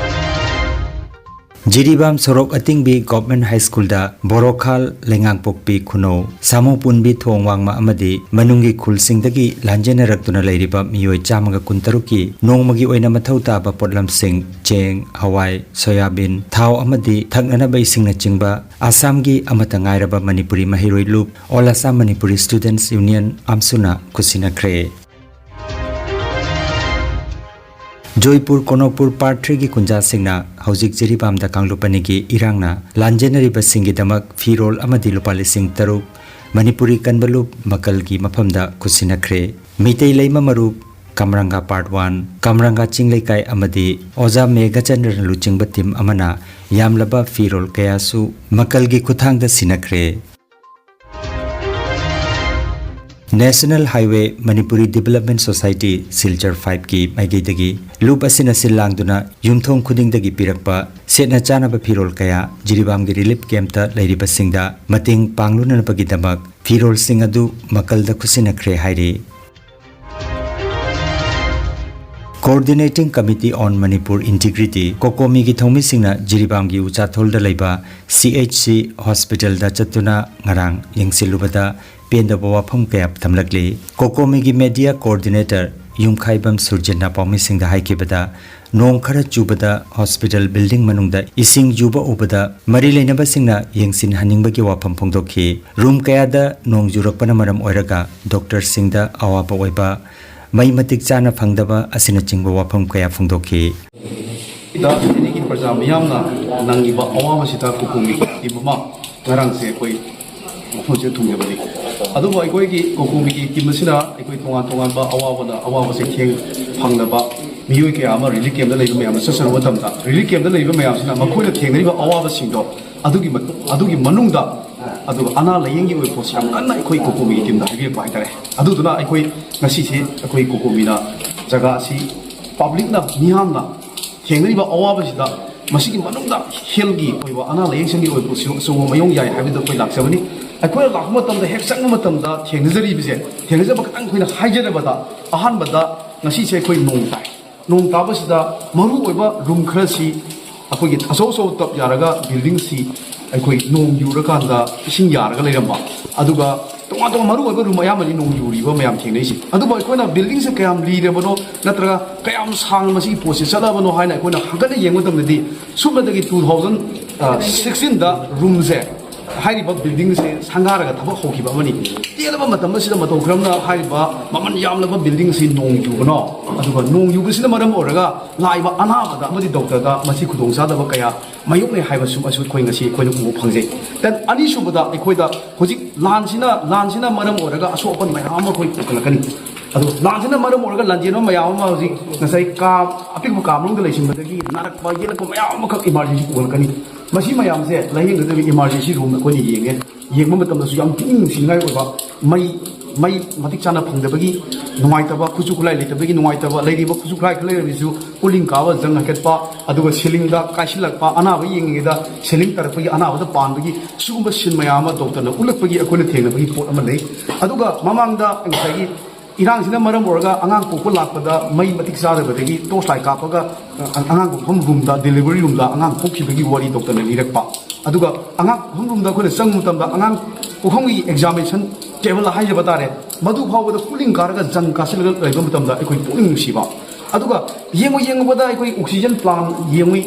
ꯖꯤꯔꯤꯕꯥꯝ ꯁꯣꯔꯣꯛ ꯑꯇꯤꯡꯕꯤ Government High Schoolꯗ ꯕꯣꯔꯣꯈꯥꯜ, ꯂꯩꯉꯥꯡꯄꯣꯛꯄꯤ ꯈꯨꯅꯧ, ꯁꯥꯃꯨ ꯄꯨꯟꯕꯤ ꯊꯣꯡ ꯋꯥꯡꯃ ꯑꯃꯗꯤ ꯃꯅꯨꯡꯒꯤ ꯈꯨꯜꯁꯤꯡꯗꯒꯤ ꯂꯥꯟꯖꯦꯟꯅꯔꯛꯇꯨꯅ ꯂꯩꯔꯤꯕ ꯃꯤꯑꯣꯏ ꯆꯥꯝꯃꯒ ꯀꯨꯟꯇꯔꯨꯛꯀꯤ ꯅꯣꯡꯃꯒꯤ ꯑꯣꯏꯅ ꯃꯊꯧ ꯇꯥꯕ ꯄꯣꯠꯂꯝꯁꯤꯡ, ꯆꯦꯡ, ꯍꯋꯥꯏ, ꯁꯣꯌꯥꯕꯤꯟ, ꯊꯥꯎ ꯑꯃꯗꯤ ꯊꯛꯅꯅꯕ ꯏꯁꯤꯡꯅꯆꯤꯡꯕ ꯑꯁꯥꯝꯒꯤ ꯑꯃꯠꯇ ꯉꯥꯏꯔꯕ ꯃꯅꯤꯄꯨꯔꯤ ꯃꯍꯩꯔꯣꯏ ꯂꯨꯞ All Assam Manipuri Students Union, ꯑꯝꯁꯨꯅ ꯈꯨꯠꯁꯤꯟꯅꯈ꯭ꯔꯦ꯫ Jaipur ꯀꯣꯅꯣꯛꯄꯨꯔ Part Threeꯒꯤ ꯀꯨꯟꯖꯥꯁꯤꯡꯅ ꯍꯧꯖꯤꯛ ꯖꯤꯔꯤꯕꯥꯝꯗ ꯀꯥꯡꯂꯨꯞ ꯑꯅꯤꯒꯤ ꯏꯔꯥꯡꯅ ꯂꯥꯟꯖꯦꯟꯅꯔꯤꯕꯁꯤꯡꯒꯤꯗꯃꯛ ꯐꯤꯔꯣꯜ ꯑꯃꯗꯤ ꯂꯨꯄꯥ ꯂꯤꯁꯤꯡ ꯇꯔꯨꯛ ꯃꯅꯤꯄꯨꯔꯤ ꯀꯟꯕ ꯂꯨꯞ ꯃꯀꯜꯒꯤ ꯃꯐꯝꯗ ꯈꯨꯠꯁꯤꯟꯅꯈ꯭ꯔꯦ꯫ ꯃꯤꯇꯩ ꯂꯩꯃ ꯃꯔꯨꯞ ꯀꯝꯔꯪꯒꯥ ꯄꯥꯔꯠ ꯋꯥꯟ, ꯀꯝꯔꯪꯒꯥ ꯆꯤꯡ ꯂꯩꯀꯥꯏ ꯑꯃꯗꯤ ꯑꯣꯖꯥ ꯃꯦꯘꯆꯟꯗ꯭ꯔꯅ ꯂꯨꯆꯤꯡꯕ ꯇꯤꯝ ꯑꯃꯅ ꯌꯥꯝꯂꯕ ꯐꯤꯔꯣꯜ ꯀꯌꯥꯁꯨ ꯃꯀꯜꯒꯤ ꯈꯨꯠꯊꯥꯡꯗ ꯁꯤꯟꯅꯈ꯭ꯔꯦ꯫ National Highway Manipuri Development Society, Silchar ꯐꯥꯏꯚꯀꯤ ꯃꯥꯏꯀꯩꯗꯒꯤ ꯂꯨꯞ ꯑꯁꯤꯅ ꯁꯤꯜ ꯂꯥꯡꯗꯨꯅ ꯌꯨꯝꯊꯣꯡ ꯈꯨꯗꯤꯡꯗꯒꯤ ꯄꯤꯔꯛꯄ ꯁꯦꯠꯅ ꯆꯥꯅꯕ ꯐꯤꯔꯣꯜ ꯀꯌꯥ ꯖꯤꯔꯤꯕꯥꯝꯒꯤ ꯔꯤꯂꯤꯐ ꯀꯦꯝꯞꯇ ꯂꯩꯔꯤꯕꯁꯤꯡꯗ ꯃꯇꯦꯡ ꯄꯥꯡꯂꯨꯅꯅꯕꯒꯤꯗꯃꯛ ꯐꯤꯔꯣꯜꯁꯤꯡ ꯑꯗꯨ ꯃꯀꯜꯗ ꯈꯨꯠꯁꯤꯟꯅꯈ꯭ꯔꯦ ꯍꯥꯏꯔꯤ꯫ Coordinating Committee on Manipur Integrity, ꯀꯣꯀꯣꯃꯤꯒꯤ ꯊꯧꯃꯤꯁꯤꯡꯅ ꯖꯤꯔꯤꯕꯥꯝꯒꯤ ꯎꯆꯥꯊꯣꯜꯗ ꯂꯩꯕ ꯁꯤ ꯑꯩꯆ ꯁꯤ ꯍꯣꯁꯄꯤꯇꯥꯜꯗ ꯆꯠꯇꯨꯅ ꯉꯔꯥꯡ ꯌꯦꯡꯁꯤꯜꯂꯨꯕꯗ ꯄꯦꯟꯗꯕ ꯋꯥꯐꯝ ꯀꯌꯥ ꯊꯝꯂꯛꯂꯤ꯫ ꯀꯣꯀꯣꯃꯤꯒꯤ ꯃꯦꯗꯤꯌꯥ ꯀꯣꯑꯣꯔꯗꯤꯅꯦꯇꯔ ꯌꯨꯝꯈꯥꯏꯕꯝ ꯁꯨꯔꯖꯤꯠꯅ ꯄꯥꯎꯃꯤꯁꯤꯡꯗ ꯍꯥꯏꯈꯤꯕꯗ, ꯅꯣꯡ ꯈꯔ ꯆꯨꯕꯗ ꯍꯣꯁꯄꯤꯇꯥꯜ ꯕꯤꯜꯗꯤꯡ ꯃꯅꯨꯡꯗ ꯏꯁꯤꯡ ꯌꯨꯕ ꯎꯕꯗ ꯃꯔꯤ ꯂꯩꯅꯕꯁꯤꯡꯅ ꯌꯦꯡꯁꯤꯟꯍꯟꯅꯤꯡꯕꯒꯤ ꯋꯥꯐꯝ ꯐꯣꯡꯗꯣꯛꯈꯤ꯫ ꯔꯨꯝ ꯀꯌꯥꯗ ꯅꯣꯡ ꯌꯨꯔꯛꯄꯅ ꯃꯔꯝ ꯑꯣꯏꯔꯒ ꯗꯣꯛꯇꯔꯁꯤꯡꯗ ꯑꯋꯥꯕ ꯑꯣꯏꯕ, ꯃꯩ ꯃꯇꯤꯛ ꯆꯥꯅ ꯐꯪꯗꯕ ꯑꯁꯤꯅꯆꯤꯡꯕ ꯋꯥꯐꯝ ꯀꯌꯥ ꯐꯣꯡꯗꯣꯛꯈꯤ꯫ ꯁꯤꯗ ꯁꯤꯗꯒꯤ ꯄ꯭ꯔꯖꯥ ꯃꯤꯌꯥꯝꯅ ꯅꯪꯉꯤꯕ ꯑꯋꯥꯕꯁꯤꯗ ꯀꯣꯀꯣꯃꯤꯒꯤ ꯇꯤꯝ ꯑꯃ ꯉꯔꯥꯡꯁꯦ ꯑꯩꯈꯣꯏ ꯃꯐꯝꯁꯤꯗ ꯊꯨꯡꯖꯕꯅꯤ꯫ ꯑꯗꯨꯕꯨ ꯑꯩꯈꯣꯏꯒꯤ ꯀꯣꯀꯣꯃꯤꯒꯤ ꯇꯤꯝ ꯑꯁꯤꯅ ꯑꯩꯈꯣꯏ ꯇꯣꯉꯥꯟ ꯇꯣꯉꯥꯟꯕ ꯑꯋꯥꯕꯗ ꯑꯋꯥꯕ ꯆꯩꯊꯦꯡ ꯐꯪꯂꯕ ꯃꯤꯑꯣꯏ ꯀꯌꯥ ꯑꯃ ꯔꯤꯂꯤꯐ ꯀꯦꯝꯞꯇ ꯂꯩꯕ ꯃꯌꯥꯝꯗ ꯆꯠꯆꯔꯨꯕ ꯃꯇꯝꯗ, ꯔꯤꯂꯤꯐ ꯀꯦꯝꯞꯇ ꯂꯩꯕ ꯃꯌꯥꯝꯁꯤꯅ ꯃꯈꯣꯏꯅ ꯊꯦꯡꯅꯔꯤꯕ ꯑꯋꯥꯕꯁꯤꯡꯗꯣ ꯑꯗꯨꯒꯤ ꯃꯇꯨꯡ, ꯑꯗꯨꯒꯤ ꯃꯅꯨꯡꯗ, ꯑꯗꯨꯒ ꯑꯅꯥ ꯂꯥꯌꯦꯡꯒꯤ ꯑꯣꯏꯕ ꯄꯣꯠꯁꯤ ꯌꯥꯝ ꯀꯟꯅ ꯑꯩꯈꯣꯏ ꯀꯣꯀꯣꯃꯤꯒꯤ ꯇꯤꯝꯗ ꯍꯥꯏꯕꯤꯔꯛꯄ ꯍꯥꯏꯇꯥꯔꯦ꯫ ꯑꯗꯨꯗꯨꯅ ꯑꯩꯈꯣꯏ ꯉꯁꯤꯁꯦ ꯑꯩꯈꯣꯏ ꯀꯣꯀꯣꯃꯤꯅ ꯖꯒꯥ ꯑꯁꯤ ꯄꯕ꯭ꯂꯤꯛꯅ, ꯃꯤꯌꯥꯝꯅ ꯊꯦꯡꯅꯔꯤꯕ ꯑꯋꯥꯕꯁꯤꯗ, ꯃꯁꯤꯒꯤ ꯃꯅꯨꯡꯗ ꯍꯦꯜꯊꯀꯤ ꯑꯣꯏꯕ, ꯑꯅꯥ ꯂꯥꯌꯦꯡꯁꯪꯒꯤ ꯑꯣꯏꯕ ꯄꯣꯠꯁꯤ ꯑꯆꯧꯕ ꯃꯑꯣꯡ ꯌꯥꯏ ꯍꯥꯏꯕꯗꯨ ꯑꯩꯈꯣꯏ ꯂꯥꯛꯆꯕꯅꯤ꯫ ꯑꯩꯈꯣꯏꯅ ꯂꯥꯛꯄ ꯃꯇꯝꯗ, ꯍꯦꯛ ꯆꯪꯕ ꯃꯇꯝꯗ ꯊꯦꯡꯅꯖꯔꯤꯕꯁꯦ, ꯊꯦꯡꯅꯖꯕ ꯈꯛꯇꯪ ꯑꯩꯈꯣꯏꯅ ꯍꯥꯏꯖꯔꯕꯗ, ꯑꯍꯥꯟꯕꯗ ꯉꯁꯤꯁꯦ ꯑꯩꯈꯣꯏ ꯅꯣꯡ ꯇꯥꯏ꯫ ꯅꯣꯡ ꯇꯥꯕꯁꯤꯗ ꯃꯔꯨꯑꯣꯏꯕ ꯔꯨꯝ ꯈꯔꯁꯤ ꯑꯩꯈꯣꯏꯒꯤ ꯑꯆꯧ ꯑꯆꯧꯕ ꯇꯞ ꯌꯥꯔꯒ ꯕꯤꯜꯗꯤꯡꯁꯤ ꯑꯩꯈꯣꯏ ꯅꯣꯡ ꯌꯨꯔꯀꯥꯟꯗ ꯏꯁꯤꯡ ꯌꯥꯔꯒ ꯂꯩꯔꯝꯕ, ꯑꯗꯨꯒ ꯇꯣꯉꯥꯟ ꯇꯣꯉꯥꯟ ꯃꯔꯨꯑꯣꯏꯕ ꯔꯨꯝ ꯑꯌꯥꯝꯕꯅꯤ ꯅꯣꯡ ꯌꯨꯔꯤꯕ ꯃꯌꯥꯝ ꯊꯦꯡꯅꯩꯁꯦ꯫ ꯑꯗꯨꯕꯨ ꯑꯩꯈꯣꯏꯅ ꯕꯤꯜꯗꯤꯡꯁꯦ ꯀꯌꯥꯝ ꯂꯤꯔꯕꯅꯣ ꯅꯠꯇ꯭ꯔꯒ ꯀꯌꯥꯝ ꯁꯥꯡꯅ ꯃꯁꯤꯒꯤ ꯄꯣꯠꯁꯤ ꯆꯠꯂꯕꯅꯣ ꯍꯥꯏꯅ ꯑꯩꯈꯣꯏꯅ ꯍꯪꯒꯠꯅ ꯌꯦꯡꯕ ꯃꯇꯝꯗꯗꯤ, ꯁꯨꯞꯅꯇꯒꯤ ꯇꯨ ꯊꯥꯎꯖꯟ ꯁꯤꯛꯁꯇꯤꯟꯗ ꯔꯨꯝꯁꯦ, ꯍꯥꯏꯔꯤꯕ ꯕꯤꯜꯗꯤꯡꯁꯦ ꯁꯪꯒꯥꯔꯒ ꯊꯕꯛ ꯍꯧꯈꯤꯕ ꯑꯃꯅꯤ꯫ ꯇꯦꯜꯂꯕ ꯃꯇꯝ ꯑꯁꯤꯗ ꯃꯇꯧ ꯀꯔꯝꯅ ꯍꯥꯏꯔꯤꯕ ꯃꯃꯜ ꯌꯥꯝꯂꯕ ꯕꯤꯜꯗꯤꯡ ꯑꯁꯤ ꯅꯣꯡ ꯌꯨꯕꯅꯣ, ꯑꯗꯨꯒ ꯅꯣꯡ ꯌꯨꯕꯁꯤꯅ ꯃꯔꯝ ꯑꯣꯏꯔꯒ ꯂꯥꯛꯏꯕ ꯑꯅꯥꯕꯗ ꯑꯃꯗꯤ ꯗꯣꯛꯇꯔꯗ ꯃꯁꯤ ꯈꯨꯗꯣꯡꯆꯥꯗꯕ ꯀꯌꯥ ꯃꯥꯌꯣꯛꯅꯩ ꯍꯥꯏꯕꯁꯨ ꯑꯩꯈꯣꯏ ꯉꯁꯤ ꯑꯩꯈꯣꯏꯅ ꯎꯕ ꯐꯪꯖꯩ꯫ Then ꯑꯅꯤꯁꯨꯕꯗ ꯑꯩꯈꯣꯏꯗ ꯍꯧꯖꯤꯛ ꯂꯥꯟꯁꯤꯅ, ꯂꯥꯟꯁꯤꯅ ꯃꯔꯝ ꯑꯣꯏꯔꯒ ꯑꯁꯣꯛ ꯑꯄꯟ ꯃꯌꯥꯝ ꯑꯃ ꯑꯩꯈꯣꯏ ꯄꯨꯈꯠꯂꯛꯀꯅꯤ꯫ ꯑꯗꯨ ꯂꯥꯟꯁꯤꯅ ꯃꯔꯝ ꯑꯣꯏꯔꯒ ꯂꯥꯟꯖꯦꯟꯕ ꯃꯌꯥꯝ ꯑꯃ ꯍꯧꯖꯤꯛ ꯉꯁꯥꯏ ꯀꯥ ꯑꯄꯤꯛꯄ ꯀꯥ ꯃꯅꯨꯡꯗ ꯂꯩꯁꯤꯟꯕꯗꯒꯤ ꯅꯥꯔꯛꯄ ꯌꯦꯛꯂꯛꯄ ꯃꯌꯥꯝ ꯑꯃꯈꯛ ꯏꯃꯥꯔꯖꯦꯟꯁꯤ ꯄꯨꯈꯠꯂꯛꯀꯅꯤ꯫ ꯃꯁꯤ ꯃꯌꯥꯝꯁꯦ ꯂꯥꯏꯌꯦꯡꯒꯗꯕ ꯏꯃꯥꯔꯖꯦꯟꯁꯤ ꯔꯨꯝ ꯑꯩꯈꯣꯏꯅ ꯌꯦꯡꯉꯦ꯫ ꯌꯦꯡꯕ ꯃꯇꯝꯗꯁꯨ ꯌꯥꯝ ꯄꯨꯛꯅꯤꯡ ꯅꯨꯡꯁꯤꯅꯤꯡꯉꯥꯏ ꯑꯣꯏꯕ, ꯃꯩ ꯃꯩ ꯃꯇꯤꯛ ꯆꯥꯅ ꯐꯪꯗꯕꯒꯤ ꯅꯨꯡꯉꯥꯏꯇꯕ, ꯈꯨꯠꯁꯨ ꯈꯨꯠꯂꯥꯏ ꯂꯩꯇꯕꯒꯤ ꯅꯨꯡꯉꯥꯏꯇꯕ, ꯂꯩꯔꯤꯕ ꯈꯨꯠꯁꯨ ꯈꯨꯠꯂꯥꯏ ꯈꯔ ꯂꯩꯔꯕꯁꯨ ꯀꯣꯂꯤꯡ ꯀꯥꯕ, ꯖꯪ ꯍꯥꯏꯀꯠꯄ, ꯑꯗꯨꯒ ꯁꯤꯂꯤꯡꯗ ꯀꯥꯏꯁꯤꯜꯂꯛꯄ, ꯑꯅꯥꯕ ꯌꯦꯡꯉꯤꯉꯩꯗ ꯁꯤꯂꯤꯡ ꯇꯥꯔꯛꯄꯒꯤ ꯑꯅꯥꯕꯗ ꯄꯥꯟꯕꯒꯤ ꯁꯤꯒꯨꯝꯕ ꯁꯤꯟ ꯃꯌꯥꯝ ꯑꯃ ꯗꯣꯛꯇꯔꯅ ꯎꯠꯂꯛꯄꯒꯤ ꯑꯩꯈꯣꯏꯅ ꯊꯦꯡꯅꯕꯒꯤ ꯄꯣꯠ ꯑꯃ ꯂꯩ꯫ ꯑꯗꯨꯒ ꯃꯃꯥꯡꯗ ꯉꯁꯥꯏꯒꯤ ꯏꯔꯥꯡꯁꯤꯅ ꯃꯔꯝ ꯑꯣꯏꯔꯒ ꯑꯉꯥꯡ ꯄꯣꯛꯄ ꯂꯥꯛꯄꯗ ꯃꯩ ꯃꯇꯤꯛ ꯆꯥꯗꯕꯗꯒꯤ ꯇꯣꯔꯆ ꯂꯥꯏꯠ ꯀꯥꯞꯄꯒ, ꯑ, ꯑꯉꯥꯡ ꯄꯣꯛꯐꯝ ꯔꯨꯝꯗ, ꯗꯦꯂꯤꯚꯔꯤ ꯔꯨꯝꯗ ꯑꯉꯥꯡ ꯄꯣꯛꯈꯤꯕꯒꯤ ꯋꯥꯔꯤ ꯗꯣꯛꯇꯔꯅ ꯂꯤꯔꯛꯄ꯫ ꯑꯗꯨꯒ ꯑꯉꯥꯡ ꯄꯣꯛꯐꯝ ꯔꯨꯝꯗ ꯑꯩꯈꯣꯏꯅ ꯆꯪꯕ ꯃꯇꯝꯗ ꯑꯉꯥꯡ ꯄꯣꯛꯐꯝꯒꯤ ꯑꯦꯛꯖꯥꯃꯤꯅꯦꯁꯟ ꯇꯦꯕꯜ ꯍꯥꯏꯖꯕ ꯇꯥꯔꯦ, ꯃꯗꯨ ꯐꯥꯎꯕꯗ ꯀꯣꯂꯤꯡ ꯀꯥꯔꯒ ꯖꯪ ꯀꯥꯁꯤꯜꯂꯒ ꯂꯩꯕ ꯃꯇꯝꯗ ꯑꯩꯈꯣꯏ ꯄꯨꯛꯅꯤꯡ ꯅꯨꯡꯁꯤꯕ꯫ ꯑꯗꯨꯒ ꯌꯦꯡꯉꯨ ꯌꯦꯡꯉꯨꯕꯗ ꯑꯩꯈꯣꯏ ꯑꯣꯛꯁꯤꯖꯟ ꯄ꯭ꯂꯥꯟ ꯌꯦꯡꯉꯨꯏ,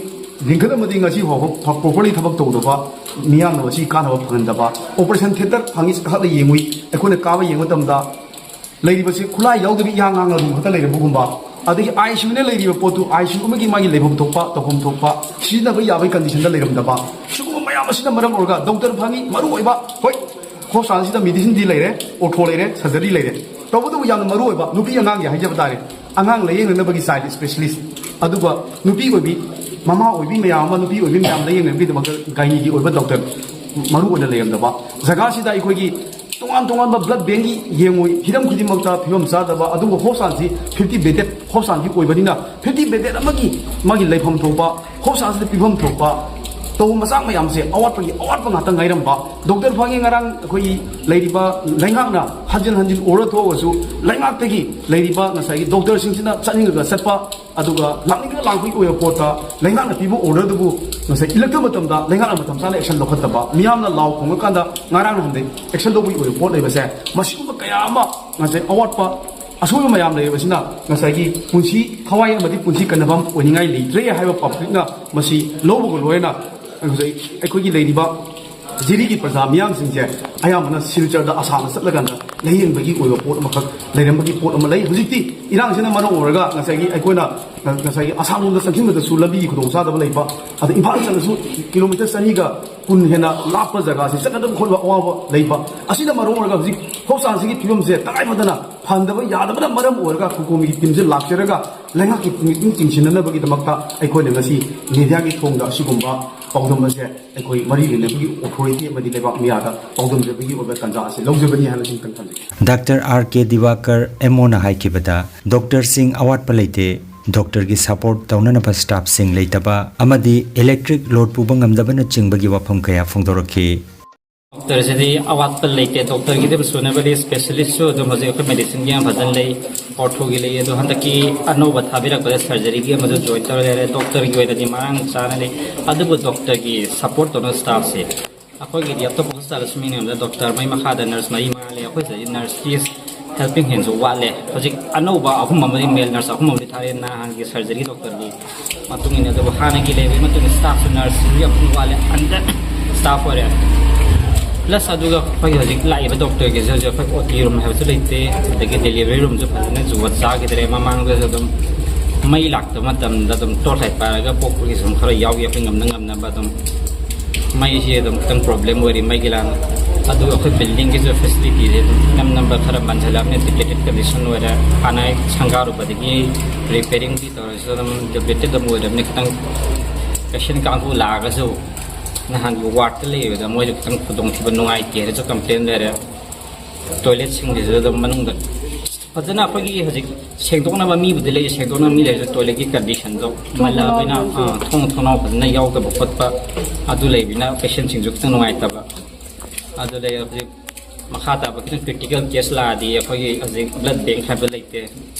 ꯂꯤꯡꯈꯠ ꯑꯃꯗꯤ ꯉꯁꯤ ꯐꯥꯎꯕ ꯄ꯭ꯔꯣꯄꯔꯂꯤ ꯊꯕꯛ ꯇꯧꯗꯕ, ꯃꯤꯌꯥꯝꯅ ꯃꯁꯤ ꯀꯥꯟꯅꯕ ꯐꯪꯍꯟꯗꯕ꯫ ꯑꯣꯄꯔꯦꯁꯟ ꯊꯤꯌꯦꯇꯔ ꯐꯪꯉꯤ ꯆꯠꯂ ꯌꯦꯡꯉꯨꯏ, ꯑꯩꯈꯣꯏꯅ ꯀꯥꯕ ꯌꯦꯡꯕ ꯃꯇꯝꯗ ꯂꯩꯔꯤꯕꯁꯤ ꯈꯨꯠꯂꯥꯏ ꯌꯥꯎꯗꯕꯤ ꯏꯌꯥꯡ ꯉꯥꯡꯅ ꯔꯨꯝ ꯈꯛꯇ ꯂꯩꯔꯕꯒꯨꯝꯕ, ꯑꯗꯒꯤ ꯑꯥꯏ ꯁꯤ ꯌꯨꯅ ꯂꯩꯔꯤꯕ ꯄꯣꯠꯇꯨ ꯑꯥꯏ ꯁꯤ ꯌꯨ ꯑꯃꯒꯤ ꯃꯥꯒꯤ ꯂꯩꯐꯝ ꯊꯣꯛꯄ, ꯇꯧꯐꯝ ꯊꯣꯛꯄ, ꯁꯤꯖꯤꯟꯅꯕ ꯌꯥꯕꯒꯤ ꯀꯟꯗꯤꯁꯟꯗ ꯂꯩꯔꯝꯗꯕ, ꯁꯤꯒꯨꯝꯕ ꯃꯌꯥꯝ ꯑꯁꯤꯅ ꯃꯔꯝ ꯑꯣꯏꯔꯒ ꯗꯣꯛꯇꯔ ꯐꯪꯉꯤ ꯃꯔꯨ ꯑꯣꯏꯕ, ꯍꯣꯏ, ꯍꯣꯁꯄꯤꯇꯥꯜꯁꯤꯗ ꯃꯦꯗꯤꯁꯤꯟꯗꯤ ꯂꯩꯔꯦ, ꯑꯣꯔꯊꯣ ꯂꯩꯔꯦ, ꯁꯔꯖꯔꯤ ꯂꯩꯔꯦ, ꯇꯧꯕꯇꯕꯨ ꯌꯥꯝꯅ ꯃꯔꯨ ꯑꯣꯏꯕ ꯅꯨꯄꯤ ꯑꯉꯥꯡꯒꯤ ꯍꯥꯏꯖꯕ ꯇꯥꯔꯦ, ꯑꯉꯥꯡ ꯂꯥꯌꯦꯡꯅꯅꯕꯒꯤ ꯆꯥꯏꯜ ꯏꯁꯄꯦꯁꯤꯂꯤꯁ, ꯑꯗꯨꯒ ꯅꯨꯄꯤ ꯑꯣꯏꯕꯤ, ꯃꯃꯥ ꯑꯣꯏꯕꯤ ꯃꯌꯥꯝ ꯑꯃ, ꯅꯨꯄꯤ ꯑꯣꯏꯕꯤ ꯃꯌꯥꯝ ꯂꯥꯌꯦꯡꯅꯕꯒꯤꯗꯃꯛꯇ ꯒꯥꯏꯅꯤꯒꯤ ꯑꯣꯏꯕ ꯗꯣꯛꯇꯔ ꯃꯔꯨ ꯑꯣꯏꯅ ꯂꯩꯔꯝꯗꯕ ꯖꯒꯥꯁꯤꯗ ꯑꯩꯈꯣꯏꯒꯤ ꯇꯣꯉꯥꯟ ꯇꯣꯉꯥꯟꯕ ꯕ꯭ꯂꯗ ꯕꯦꯡꯒꯤ ꯌꯦꯡꯉꯨꯏ, ꯍꯤꯔꯝ ꯈꯨꯗꯤꯡꯃꯛꯇ ꯐꯤꯕꯝ ꯆꯥꯗꯕ, ꯑꯗꯨꯕꯨ ꯍꯣꯁꯄꯤꯇꯥꯜꯁꯤ ꯐꯤꯐꯇꯤ ꯕꯦꯗꯦꯗ ꯍꯣꯁꯄꯤꯇꯥꯜꯒꯤ ꯑꯣꯏꯕꯅꯤꯅ ꯐꯤꯐꯇꯤ ꯕꯦꯗꯦꯗ ꯑꯃꯒꯤ ꯃꯥꯒꯤ ꯂꯩꯐꯝ ꯊꯣꯛꯄ, ꯍꯣꯁꯄꯤꯇꯥꯜꯁꯤꯗ ꯄꯤꯐꯝ ꯊꯣꯛꯄ ꯇꯧꯕ ꯃꯆꯥꯛ ꯃꯌꯥꯝꯁꯦ ꯑꯋꯥꯠꯄꯒꯤ ꯑꯋꯥꯠꯄ ꯉꯥꯛꯇ ꯉꯥꯏꯔꯝꯕ꯫ ꯗꯣꯛꯇꯔ ꯐꯪꯉꯤ ꯉꯔꯥꯡ ꯑꯩꯈꯣꯏꯒꯤ ꯂꯩꯔꯤꯕ ꯂꯩꯉꯥꯛꯅ ꯍꯟꯖꯤꯟ ꯍꯟꯖꯤꯟ ꯑꯣꯔꯗꯔ ꯊꯣꯛꯑꯒꯁꯨ ꯂꯩꯉꯥꯛꯇꯒꯤ ꯂꯩꯔꯤꯕ ꯉꯁꯥꯏꯒꯤ ꯗꯣꯛꯇꯔꯁꯤꯡꯁꯤꯅ ꯆꯠꯅꯤꯡꯉꯒ ꯆꯠꯄ, ꯑꯗꯨꯒ ꯂꯥꯛꯅꯤꯡꯗꯅ ꯂꯥꯛꯄꯒꯤ ꯑꯣꯏꯕ ꯄꯣꯠꯇ ꯂꯩꯉꯥꯛꯅ ꯄꯤꯕ ꯑꯣꯔꯗꯔꯗꯨꯕꯨ ꯉꯁꯥꯏ ꯏꯜꯂꯛꯇꯕ ꯃꯇꯝꯗ ꯂꯩꯉꯥꯛꯅ ꯃꯇꯝ ꯆꯥꯅ ꯑꯦꯛꯁꯟ ꯂꯧꯈꯠꯇꯕ, ꯃꯤꯌꯥꯝꯅ ꯂꯥꯎ ꯈꯣꯡꯉꯀꯥꯟꯗ ꯉꯔꯥꯡ ꯅꯍꯥꯟꯗꯩ ꯑꯦꯛꯁꯟ ꯂꯧꯕꯒꯤ ꯑꯣꯏꯕ ꯄꯣꯠ ꯂꯩꯕꯁꯦ, ꯃꯁꯤꯒꯨꯝꯕ ꯀꯌꯥ ꯑꯃ ꯉꯁꯥꯏ ꯑꯋꯥꯠꯄ ꯑꯁꯣꯏꯕ ꯃꯌꯥꯝ ꯂꯩꯔꯤꯕꯁꯤꯅ ꯉꯁꯥꯏꯒꯤ ꯄꯨꯟꯁꯤ ꯊꯋꯥꯏ ꯑꯃꯗꯤ ꯄꯨꯟꯁꯤ ꯀꯟꯅꯐꯝ ꯑꯣꯏꯅꯤꯡꯉꯥꯏ ꯂꯩꯇ꯭ꯔꯦ ꯍꯥꯏꯕ ꯄꯕ꯭ꯂꯤꯛꯅ ꯃꯁꯤ ꯂꯧꯕꯒ ꯂꯣꯏꯅꯅ ꯉꯁꯥꯏ ꯑꯩꯈꯣꯏꯒꯤ ꯂꯩꯔꯤꯕ ꯖꯤꯔꯤꯒꯤ ꯄ꯭ꯔꯖꯥ ꯃꯤꯌꯥꯝꯁꯤꯡꯁꯦ ꯑꯌꯥꯝꯕꯅ ꯁꯤꯜꯆꯔꯗ ꯑꯁꯥꯝꯗ ꯆꯠꯂꯀꯥꯟꯗ ꯂꯥꯌꯦꯡꯕꯒꯤ ꯑꯣꯏꯕ ꯄꯣꯠ ꯑꯃꯈꯛ ꯂꯩꯔꯝꯕꯒꯤ ꯄꯣꯠ ꯑꯃ ꯂꯩ꯫ ꯍꯧꯖꯤꯛꯇꯤ ꯏꯔꯥꯡꯁꯤꯅ ꯃꯔꯝ ꯑꯣꯏꯔꯒ ꯉꯁꯥꯏꯒꯤ ꯑꯩꯈꯣꯏꯅ ꯉꯁꯥꯏꯒꯤ ꯑꯁꯥꯝꯂꯣꯝꯗ ꯆꯪꯁꯤꯟꯕꯗꯁꯨ ꯂꯝꯕꯤꯒꯤ ꯈꯨꯗꯣꯡꯆꯥꯗꯕ ꯂꯩꯕ, ꯑꯗ ꯏꯝꯐꯥꯜ ꯆꯠꯂꯁꯨ ꯀꯤꯂꯣꯃꯤꯇꯔ ꯆꯅꯤꯒ ꯀꯨꯟ ꯍꯦꯟꯅ ꯂꯥꯞꯄ ꯖꯒꯥꯁꯤ ꯆꯠꯅꯗꯕ ꯈꯣꯠꯅꯕ ꯑꯋꯥꯕ ꯂꯩꯕ ꯑꯁꯤꯅ ꯃꯔꯝ ꯑꯣꯏꯔꯒ ꯍꯧꯖꯤꯛ ꯍꯣꯁꯄꯤꯇꯥꯜꯁꯤꯒꯤ ꯐꯤꯕꯝꯁꯦ ꯇꯉꯥꯏ ꯐꯗꯅ ꯐꯍꯟꯗꯕ ꯌꯥꯗꯕꯅ ꯃꯔꯝ ꯑꯣꯏꯔꯒ ꯀꯣꯀꯣꯃꯤꯒꯤ ꯇꯤꯝꯁꯦ ꯂꯥꯛꯆꯔꯒ ꯂꯩꯉꯥꯛꯀꯤ ꯃꯤꯠꯌꯦꯡ ꯆꯤꯡꯁꯤꯟꯅꯅꯕꯒꯤꯗꯃꯛꯇ ꯑꯩꯈꯣꯏꯅ ꯉꯁꯤ ꯃꯦꯗꯤꯌꯥꯒꯤ ꯊꯣꯡꯗ ꯑꯁꯤꯒꯨꯝꯕ ꯄꯥꯎꯗꯝ ꯑꯁꯦ ꯑꯩꯈꯣꯏ ꯃꯔꯤ ꯂꯩꯅꯕꯒꯤ ꯑꯣꯊꯣꯔꯤꯇꯤ ꯑꯃꯗꯤ ꯂꯩꯕꯥꯛ ꯃꯤꯌꯥꯗ ꯄꯥꯎꯗꯝꯖꯕꯒꯤ ꯑꯣꯏꯕ ꯇꯥꯟꯖꯥ ꯑꯁꯤ ꯂꯧꯖꯕꯅꯤ ꯍꯥꯏꯅ ꯁꯨꯝꯇꯪ ꯊꯝꯖꯒꯦ꯫ ꯗꯥꯛꯇꯔ ꯑꯥꯔ ꯀꯦ ꯗꯤꯋꯥꯀꯔ, ꯑꯦꯝ ꯑꯣꯅ ꯍꯥꯏꯈꯤꯕꯗ, ꯗꯣꯛꯇꯔꯁꯤꯡ ꯑꯋꯥꯠꯄ ꯂꯩꯇꯦ, ꯗꯣꯛꯇꯔꯒꯤ ꯁꯄꯣꯔꯠ ꯇꯧꯅꯅꯕ ꯁ꯭ꯇꯥꯐꯁꯤꯡ ꯂꯩꯇꯕ ꯑꯃꯗꯤ ꯏꯂꯦꯛꯇ꯭ꯔꯤꯛ ꯂꯣꯗ ꯄꯨꯕ ꯉꯝꯗꯕꯅꯆꯤꯡꯕꯒꯤ ꯋꯥꯐꯝ ꯀꯌꯥ ꯐꯣꯡꯗꯣꯔꯛꯈꯤ꯫ ꯗꯣꯛꯇꯔꯁꯤꯗꯤ ꯑꯋꯥꯠꯄ ꯂꯩꯇꯦ, ꯗꯣꯛꯇꯔꯒꯤꯗꯤ ꯑꯗꯨꯝ ꯁꯨꯅꯕꯗꯤ ꯁ꯭ꯄꯦꯁꯤꯂꯤꯁ꯭ꯠꯁꯨ ꯑꯗꯨꯝ ꯍꯧꯖꯤꯛ ꯑꯩꯈꯣꯏ ꯃꯦꯗꯤꯁꯤꯟꯒꯤ ꯌꯥꯝ ꯐꯖꯅ ꯂꯩ, ꯑꯣꯔꯊꯣꯒꯤ ꯂꯩ, ꯑꯗꯣ ꯍꯟꯗꯛꯀꯤ ꯑꯅꯧꯕ ꯊꯥꯕꯤꯔꯛꯄꯗ ꯁꯔꯖꯔꯤꯒꯤ ꯑꯃꯁꯨ ꯖꯣꯏꯟ ꯇꯧꯔ ꯂꯩꯔꯦ꯫ ꯗꯣꯛꯇꯔꯒꯤ ꯑꯣꯏꯅꯗꯤ ꯃꯔꯥꯡ ꯆꯥꯅ ꯂꯩ, ꯑꯗꯨꯕꯨ ꯗꯣꯛꯇꯔꯒꯤ ꯁꯄꯣꯔꯠ ꯇꯧꯅꯕ ꯁ꯭ꯇꯥꯐꯁꯦ ꯑꯩꯈꯣꯏꯒꯤꯗꯤ ꯑꯇꯣꯞꯄ ꯍꯣꯁꯄꯤꯇꯥꯜꯗꯁꯨ ꯃꯤ ꯃꯌꯥꯝꯗ ꯗꯣꯛꯇꯔ ꯃꯩ ꯃꯈꯥꯗ ꯅꯔꯁ ꯃꯔꯤ ꯃꯉꯥ ꯂꯩ, ꯑꯩꯈꯣꯏ ꯁꯤꯗꯗꯤ ꯅꯔꯁꯀꯤ ꯍꯦꯜꯄꯤꯡ ꯍꯦꯟꯁꯨ ꯋꯥꯠꯂꯦ꯫ ꯍꯧꯖꯤꯛ ꯑꯅꯧꯕ ꯑꯍꯨꯝ ꯑꯃꯗꯤ, ꯃꯦꯜ ꯅꯔꯁ ꯑꯍꯨꯝ ꯑꯃꯗꯤ ꯊꯥꯔꯛꯑꯦ ꯅꯍꯥꯟꯒꯤ ꯁꯔꯖꯔꯤ ꯗꯣꯛꯇꯔꯒꯤ ꯃꯇꯨꯡ ꯏꯟꯅ, ꯑꯗꯨꯕꯨ ꯍꯥꯟꯅꯒꯤ ꯂꯩꯔꯤꯕꯒꯤ ꯃꯇꯨꯡ ꯏꯟꯅ ꯁ꯭ꯇꯥꯐꯁꯨ ꯅꯔꯁꯁꯤꯡꯁꯨ ꯌꯥꯝ ꯋꯥꯠꯂꯦ, ꯑꯟꯗꯔ ꯁ꯭ꯇꯥꯐ ꯑꯣꯏꯔꯦ꯫ ꯄ꯭ꯂꯁ ꯑꯗꯨꯒ ꯑꯩꯈꯣꯏꯒꯤ ꯍꯧꯖꯤꯛ ꯂꯥꯛꯏꯕ ꯗꯣꯛꯇꯔꯒꯤꯁꯨ ꯍꯧꯖꯤꯛ ꯑꯩꯈꯣꯏ ꯑꯣ ꯇꯤ ꯔꯨꯝ ꯍꯥꯏꯕꯁꯨ ꯂꯩꯇꯦ, ꯑꯗꯒꯤ ꯗꯦꯂꯤꯚꯔꯤ ꯔꯨꯝꯁꯨ ꯐꯖꯅ ꯖꯨꯒꯣꯠ ꯆꯥꯈꯤꯗ꯭ꯔꯦ꯫ ꯃꯃꯥꯡꯗꯁꯨ ꯑꯗꯨꯝ ꯃꯩ ꯂꯥꯛꯇꯕ ꯃꯇꯝꯗ ꯑꯗꯨꯝ ꯇꯣꯔꯆ ꯂꯥꯏꯠ ꯄꯥꯏꯔꯒ ꯄꯣꯛꯄꯒꯤꯁꯨ ꯑꯗꯨꯝ ꯈꯔ ꯌꯥꯎꯈꯤ, ꯑꯩꯈꯣꯏ ꯉꯝꯅ ꯉꯝꯅꯕ ꯑꯗꯨꯝ꯫ ꯃꯩꯁꯤ ꯑꯗꯨꯝ ꯈꯤꯇꯪ ꯄ꯭ꯔꯣꯕ꯭ꯂꯦꯝ ꯑꯣꯏꯔꯤ, ꯃꯩꯒꯤ ꯂꯥꯟ꯫ ꯑꯗꯨꯒ ꯑꯩꯈꯣꯏ ꯕꯤꯜꯗꯤꯡꯒꯤꯁꯨ ꯐꯦꯁꯤꯂꯤꯇꯤꯁꯦ ꯑꯗꯨꯝ ꯏꯅꯝ ꯅꯝꯕ ꯈꯔ ꯃꯟꯁꯤꯜꯂꯛꯑꯕꯅꯤ, ꯗꯤꯄ꯭ꯂꯤꯇꯦꯠ ꯀꯟꯗꯤꯁꯟ ꯑꯣꯏꯔꯦ꯫ ꯍꯥꯟꯅ ꯁꯪꯒꯥꯔꯨꯕꯗꯒꯤ ꯔꯤꯄꯦꯌꯔꯤꯡꯗꯤ ꯇꯧꯔꯁꯨ ꯑꯗꯨꯝ ꯗꯤꯄ꯭ꯂꯤꯇꯦꯠ ꯑꯗꯨꯝ ꯑꯣꯏꯔꯕꯅꯤ꯫ ꯈꯤꯇꯪ ꯄꯦꯁꯦꯟ ꯀꯥꯡꯕꯨ ꯂꯥꯛꯑꯒꯁꯨ ꯅꯍꯥꯟꯒꯤ ꯋꯥꯔꯗꯇ ꯂꯩꯕꯗ ꯃꯣꯏꯁꯨ ꯈꯤꯇꯪ ꯈꯨꯗꯣꯡꯊꯤꯕ ꯅꯨꯡꯉꯥꯏꯇꯦ ꯍꯥꯏꯅꯁꯨ ꯀꯝꯄ꯭ꯂꯦꯟ ꯂꯩꯔꯦ꯫ ꯇꯣꯏꯂꯦꯠꯁꯤꯡꯁꯤꯁꯨ ꯑꯗꯨꯝ ꯃꯅꯨꯡꯗ ꯐꯖꯅ ꯑꯩꯈꯣꯏꯒꯤ ꯍꯧꯖꯤꯛ ꯁꯦꯡꯗꯣꯛꯅꯕ ꯃꯤꯕꯨꯗꯤ ꯂꯩ, ꯁꯦꯡꯗꯣꯛꯅꯕ ꯃꯤ ꯂꯩꯔꯁꯨ ꯇꯣꯏꯂꯦꯠꯀꯤ ꯀꯟꯗꯤꯁꯟꯗꯣ ꯊꯣꯡ ꯃꯜꯂꯕꯅꯤꯅ, ꯊꯣꯡꯅꯥꯎ ꯑꯥ, ꯊꯣꯡ ꯊꯣꯡꯅꯥꯎ ꯐꯖꯅ ꯌꯥꯎꯗꯕ ꯈꯣꯠꯄ ꯑꯗꯨ ꯂꯩꯕꯅꯤꯅ ꯄꯦꯁꯦꯟꯁꯤꯡꯁꯨ ꯈꯤꯇꯪ ꯅꯨꯡꯉꯥꯏꯇꯕ꯫ ꯑꯗꯨ ꯂꯩ꯫ ꯍꯧꯖꯤꯛ ꯃꯈꯥ ꯇꯥꯕ ꯈꯤꯇꯪ ꯀ꯭ꯔꯤꯇꯤꯀꯦꯜ ꯀꯦꯁ ꯂꯥꯛꯑꯗꯤ ꯑꯩꯈꯣꯏꯒꯤ ꯍꯧꯖꯤꯛ ꯕ꯭ꯂꯗ ꯕꯦꯡꯛ ꯍꯥꯏꯕ ꯂꯩꯇꯦ꯫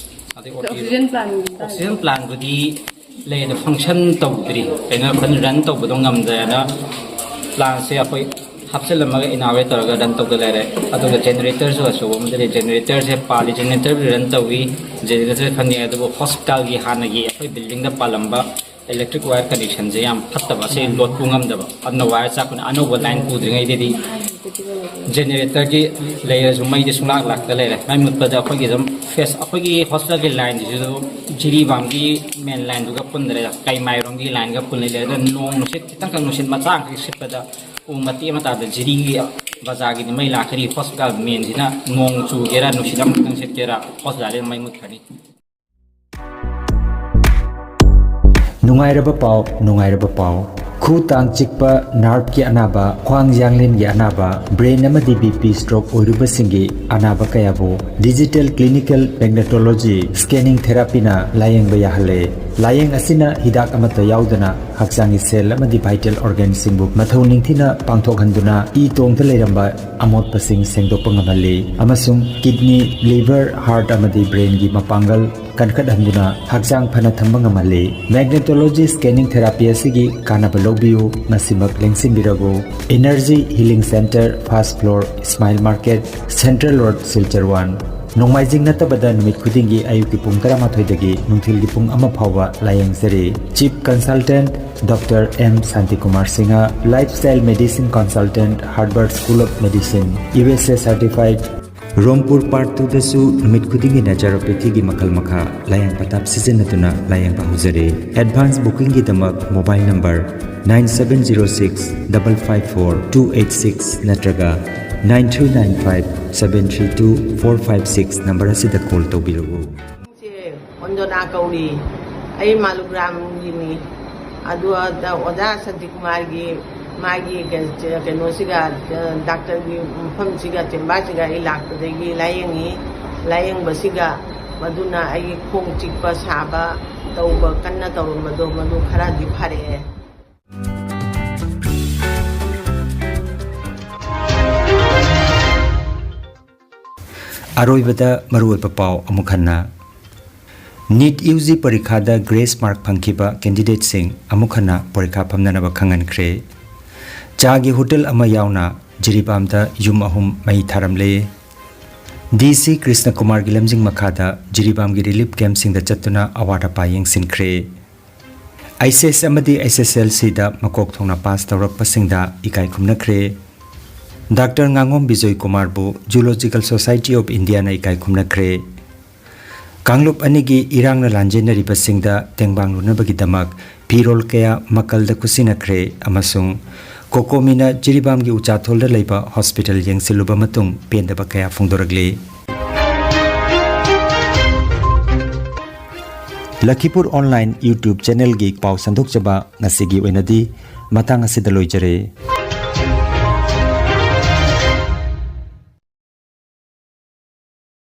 ꯑꯗꯩ O T oxygen plant oxygen ꯄ꯭ꯂꯥꯟꯕꯨꯗꯤ ꯂꯩ, ꯑꯗꯣ ꯐꯪꯁꯟ ꯇꯧꯗ꯭ꯔꯤ, ꯀꯩꯅꯣ ꯐꯖꯅ ꯔꯟ ꯇꯧꯕꯗꯣ ꯉꯝꯗ꯭ꯔꯦꯅ ꯄ꯭ꯂꯥꯟꯁꯦ ꯑꯩꯈꯣꯏ ꯍꯥꯞꯆꯤꯜꯂꯝꯃꯒ ꯏꯅꯥꯒꯨꯔꯦꯠ ꯇꯧꯔꯒ ꯔꯟ ꯇꯧꯗ ꯂꯩꯔꯦ꯫ ꯑꯗꯨꯒ ꯖꯦꯅꯦꯔꯦꯇꯔꯁꯨ ꯑꯆꯧꯕ ꯑꯃꯗ ꯂꯩ, ꯖꯦꯅꯦꯔꯦꯇꯔꯁꯦ ꯄꯥꯜꯂꯤ, ꯖꯦꯅꯦꯔꯦꯇꯔꯕꯨꯗꯤ ꯔꯟ ꯇꯧꯏ, ꯖꯦꯅꯦꯔꯦꯇꯔꯁꯦ ꯈꯟꯅꯤ꯫ ꯑꯗꯨꯕꯨ ꯍꯣꯁꯄꯤꯇꯥꯜꯒꯤ ꯍꯥꯟꯅꯒꯤ ꯑꯩꯈꯣꯏ ꯕꯤꯜꯗꯤꯡꯗ ꯄꯥꯜꯂꯝꯕ Electric wire connectionꯁꯦ ꯌꯥꯝ ꯐꯠꯇꯕ, ꯑꯁꯤ ꯂꯣꯠꯄ ꯉꯝꯗꯕ꯫ ꯑꯗꯨꯅ wire ꯆꯥꯛꯄꯅ ꯑꯅꯧꯕ line ꯄꯨꯗ꯭ꯔꯤꯉꯩꯗꯗꯤ generatorꯒꯤ ꯂꯩꯔꯁꯨ ꯃꯩꯗꯤ ꯁꯨꯡꯂꯥꯛ ꯂꯥꯛꯇ ꯂꯩꯔꯦ꯫ ꯃꯩ ꯃꯨꯠꯄꯗ ꯑꯩꯈꯣꯏꯒꯤ ꯑꯗꯨꯝ ꯐꯦꯁ, ꯑꯩꯈꯣꯏꯒꯤ hospitalꯒꯤ lineꯁꯤꯁꯨ ꯖꯤꯔꯤꯕꯥꯝꯒꯤ main lineꯗꯨꯒ ꯄꯨꯟꯗ꯭ꯔꯦ, ꯀꯩꯃꯥꯏꯔꯣꯝꯒꯤ lineꯒ ꯄꯨꯜꯂ ꯂꯩꯔꯦ꯫ ꯑꯗꯨꯅ ꯅꯣꯡ ꯅꯨꯡꯁꯤꯠ ꯈꯤꯇꯪꯈꯛ, ꯅꯨꯡꯁꯤꯠ ꯃꯆꯥ ꯑꯃꯈꯛ ꯁꯤꯠꯄꯗ, ꯎ ꯃꯇꯦꯛ ꯑꯃ ꯇꯥꯕꯗ ꯖꯤꯔꯤꯒꯤ ꯕꯖꯥꯔꯒꯤꯗꯤ ꯃꯩ ꯂꯥꯛꯀꯅꯤ꯫ Hospital mainꯁꯤꯅ ꯅꯣꯡ ꯆꯨꯒꯦꯔꯥ, ꯅꯨꯡꯁꯤꯠ ꯑꯃꯈꯛꯇꯪ ꯁꯤꯠꯀꯦꯔꯥ, hospitalꯗꯤ ꯃꯩ ꯃꯨꯠꯈ꯭ꯔꯅꯤ꯫ ꯅꯨꯡꯉꯥꯏꯔꯕ ꯄꯥꯎ, ꯅꯨꯡꯉꯥꯏꯔꯕ ꯄꯥꯎ꯫ ꯈꯨ ꯇꯥꯡ ꯆꯤꯛꯄ, nerveꯀꯤ ꯑꯅꯥꯕ, ꯈ꯭ꯋꯥꯡ ꯌꯥꯡꯂꯦꯟꯒꯤ ꯑꯅꯥꯕ, brain ꯑꯃꯗꯤ BP stroke ꯑꯣꯏꯔꯨꯕꯁꯤꯡꯒꯤ ꯑꯅꯥꯕ ꯀꯌꯥꯕꯨ digital clinical magnetology scanning therapyꯅ ꯂꯥꯌꯦꯡꯕ ꯌꯥꯍꯜꯂꯦ꯫ ꯂꯥꯌꯦꯡ ꯑꯁꯤꯅ ꯍꯤꯗꯥꯛ ꯑꯃꯠꯇ ꯌꯥꯎꯗꯅ ꯍꯛꯆꯥꯡꯒꯤ cell ꯑꯃꯗꯤ vital organꯁꯤꯡꯕꯨ ꯃꯊꯧ ꯅꯤꯡꯊꯤꯅ ꯄꯥꯡꯊꯣꯛꯍꯟꯗꯨꯅ ꯏ ꯇꯣꯡꯗ ꯂꯩꯔꯝꯕ ꯑꯃꯣꯠꯄꯁꯤꯡ ꯁꯦꯡꯗꯣꯛꯄ ꯉꯝꯍꯜꯂꯤ ꯑꯃꯁꯨꯡ kidney, liver, heart ꯑꯃꯗꯤ brainꯒꯤ ꯃꯄꯥꯡꯒꯜ ꯀꯟꯈꯠꯍꯟꯗꯨꯅ ꯍꯛꯆꯥꯡ ꯐꯅ ꯊꯝꯕ ꯉꯝꯍꯜꯂꯤ꯫ Magnetology scanning therapy ꯑꯁꯤꯒꯤ ꯀꯥꯟꯅꯕ ꯂꯧꯕꯤꯌꯨ, ꯉꯁꯤꯃꯛ ꯂꯦꯡꯁꯤꯟꯕꯤꯔꯕꯨ꯫ Energy Healing Center, first floor, Smile Market, Central Road, Silchar one꯫ ꯅꯣꯡꯃꯥꯏꯖꯤꯡ ꯅꯠꯇꯕꯗ ꯅꯨꯃꯤꯠ ꯈꯨꯗꯤꯡꯒꯤ ꯑꯌꯨꯛꯀꯤ ꯄꯨꯡ ꯇꯔꯥꯃꯥꯊꯣꯏꯗꯒꯤ ꯅꯨꯡꯊꯤꯜꯒꯤ ꯄꯨꯡ ꯑꯃ ꯐꯥꯎꯕ ꯂꯥꯌꯦꯡꯖꯔꯤ꯫ Chief Consultant Doctor M Shantikumar Singha, Lifestyle Medicine Consultant, Harvard School of Medicine, USA certified꯫ ꯔꯣꯝꯄꯨꯔ Part twoꯗꯁꯨ ꯅꯨꯃꯤꯠ ꯈꯨꯗꯤꯡꯒꯤ naturopathyꯒꯤ ꯃꯈꯜ ꯃꯈꯥ ꯂꯥꯌꯦꯡ ꯄꯊꯥꯞ ꯁꯤꯖꯤꯟꯅꯗꯨꯅ ꯂꯥꯌꯦꯡꯕ ꯍꯧꯖꯔꯤ꯫ Advance bookingꯒꯤꯗꯃꯛ mobile number nine seven zero six double five four two eight six ꯅꯠꯇ꯭ꯔꯒ nine three nine five seven three two four five six number ꯑꯁꯤꯗ call ꯇꯧꯕꯤꯔꯛꯎ꯫ ꯁꯦ ꯑꯣꯟꯗꯣꯅꯥ ꯀꯧꯔꯤ꯫ ꯑꯩ ꯃꯥꯂꯨꯒ꯭ꯔꯥꯝꯒꯤꯅꯤ꯫ ꯑꯗꯨ ꯑꯣꯖꯥ ꯁꯥꯟꯇꯤꯀꯨꯃꯥꯔꯒꯤ ꯃꯥꯒꯤ ꯀꯩꯅꯣꯁꯤꯒ, ꯗꯥꯛꯇꯔꯒꯤ ꯃꯐꯝꯁꯤꯒ ꯆꯦꯝꯕꯥꯔꯁꯤꯒ ꯑꯩ ꯂꯥꯛꯄꯗꯒꯤ ꯂꯥꯏꯌꯦꯡꯉꯤ꯫ ꯂꯥꯏꯌꯦꯡꯕꯁꯤꯒ ꯃꯗꯨꯅ ꯑꯩꯒꯤ ꯈꯣꯡ ꯆꯤꯛꯄ ꯁꯥꯕ ꯇꯧꯕ ꯀꯟꯅ ꯇꯧꯔꯝꯕꯗꯣ ꯃꯗꯨ ꯈꯔꯗꯤ ꯐꯔꯛꯑꯦ꯫ ꯑꯔꯣꯏꯕꯗ ꯃꯔꯨꯑꯣꯏꯕ ꯄꯥꯎ ꯑꯃꯨꯛ ꯍꯟꯅ꯫ NEET UG ꯄꯔꯤꯈꯥꯗ grace mark ꯐꯪꯈꯤꯕ candidateꯁꯤꯡ ꯑꯃꯨꯛ ꯍꯟꯅ ꯄꯔꯤꯈꯥ ꯐꯝꯅꯅꯕ ꯈꯪꯍꯟꯈ꯭ꯔꯦ꯫ ꯆꯥꯒꯤ ꯍꯣꯇꯦꯜ ꯑꯃ ꯌꯥꯎꯅ ꯖꯤꯔꯤꯕꯥꯝꯗ ꯌꯨꯝ ꯑꯍꯨꯝ ꯃꯩ ꯊꯥꯔꯝꯂꯦ꯫ DC ꯀ꯭ꯔꯤꯁꯅ ꯀꯨꯃꯥꯔꯒꯤ ꯂꯝꯖꯤꯡ ꯃꯈꯥꯗ ꯖꯤꯔꯤꯕꯥꯝꯒꯤ relief campꯁꯤꯡꯗ ꯆꯠꯇꯨꯅ ꯑꯋꯥꯠ ꯑꯄꯥ ꯌꯦꯡꯁꯤꯟꯈ꯭ꯔꯦ꯫ ꯑꯩꯆ ꯑꯦꯁ ꯑꯃꯗꯤ ꯑꯩꯆ ꯑꯦꯁ ꯑꯦꯜ ꯁꯤꯗ ꯃꯀꯣꯛ ꯊꯣꯡꯅ ꯄꯥꯁ ꯇꯧꯔꯛꯄꯁꯤꯡꯗ ꯏꯀꯥꯏ ꯈꯨꯝꯅꯈ꯭ꯔꯦ꯫ ꯗꯥꯛꯇꯔ ꯉꯥꯉꯣꯝ ꯕꯤꯖꯣꯏ ꯀꯨꯃꯥꯔꯕꯨ Zoological Society of Indiaꯅ ꯏꯀꯥꯏ ꯈꯨꯝꯅꯈ꯭ꯔꯦ꯫ ꯀꯥꯡꯂꯨꯞ ꯑꯅꯤꯒꯤ ꯏꯔꯥꯡꯅ ꯂꯥꯟꯖꯦꯟꯅꯔꯤꯕꯁꯤꯡꯗ ꯇꯦꯡꯕꯥꯡ ꯂꯨꯅꯕꯒꯤꯗꯃꯛ ꯐꯤꯔꯣꯜ ꯀꯌꯥ ꯃꯀꯜꯗ ꯈꯨꯠꯁꯤꯟꯅꯈ꯭ꯔꯦ ꯑꯃꯁꯨꯡ ꯀꯣꯀꯣꯃꯤꯅ ꯖꯤꯔꯤꯕꯥꯝꯒꯤ ꯎꯆꯥꯊꯣꯜꯗ ꯂꯩꯕ ꯍꯣꯁꯄꯤꯇꯥꯜ ꯌꯦꯡꯁꯤꯜꯂꯨꯕ ꯃꯇꯨꯡ ꯄꯦꯟꯗꯕ ꯀꯌꯥ ꯐꯣꯡꯗꯣꯔꯛꯂꯤ꯫ ꯂꯈꯤꯄꯨꯔ online YouTube channelꯒꯤ ꯄꯥꯎ ꯁꯟꯗꯣꯛꯆꯕ ꯉꯁꯤꯒꯤ ꯑꯣꯏꯅꯗꯤ ꯃꯇꯥꯡ ꯑꯁꯤꯗ ꯂꯣꯏꯖꯔꯦ꯫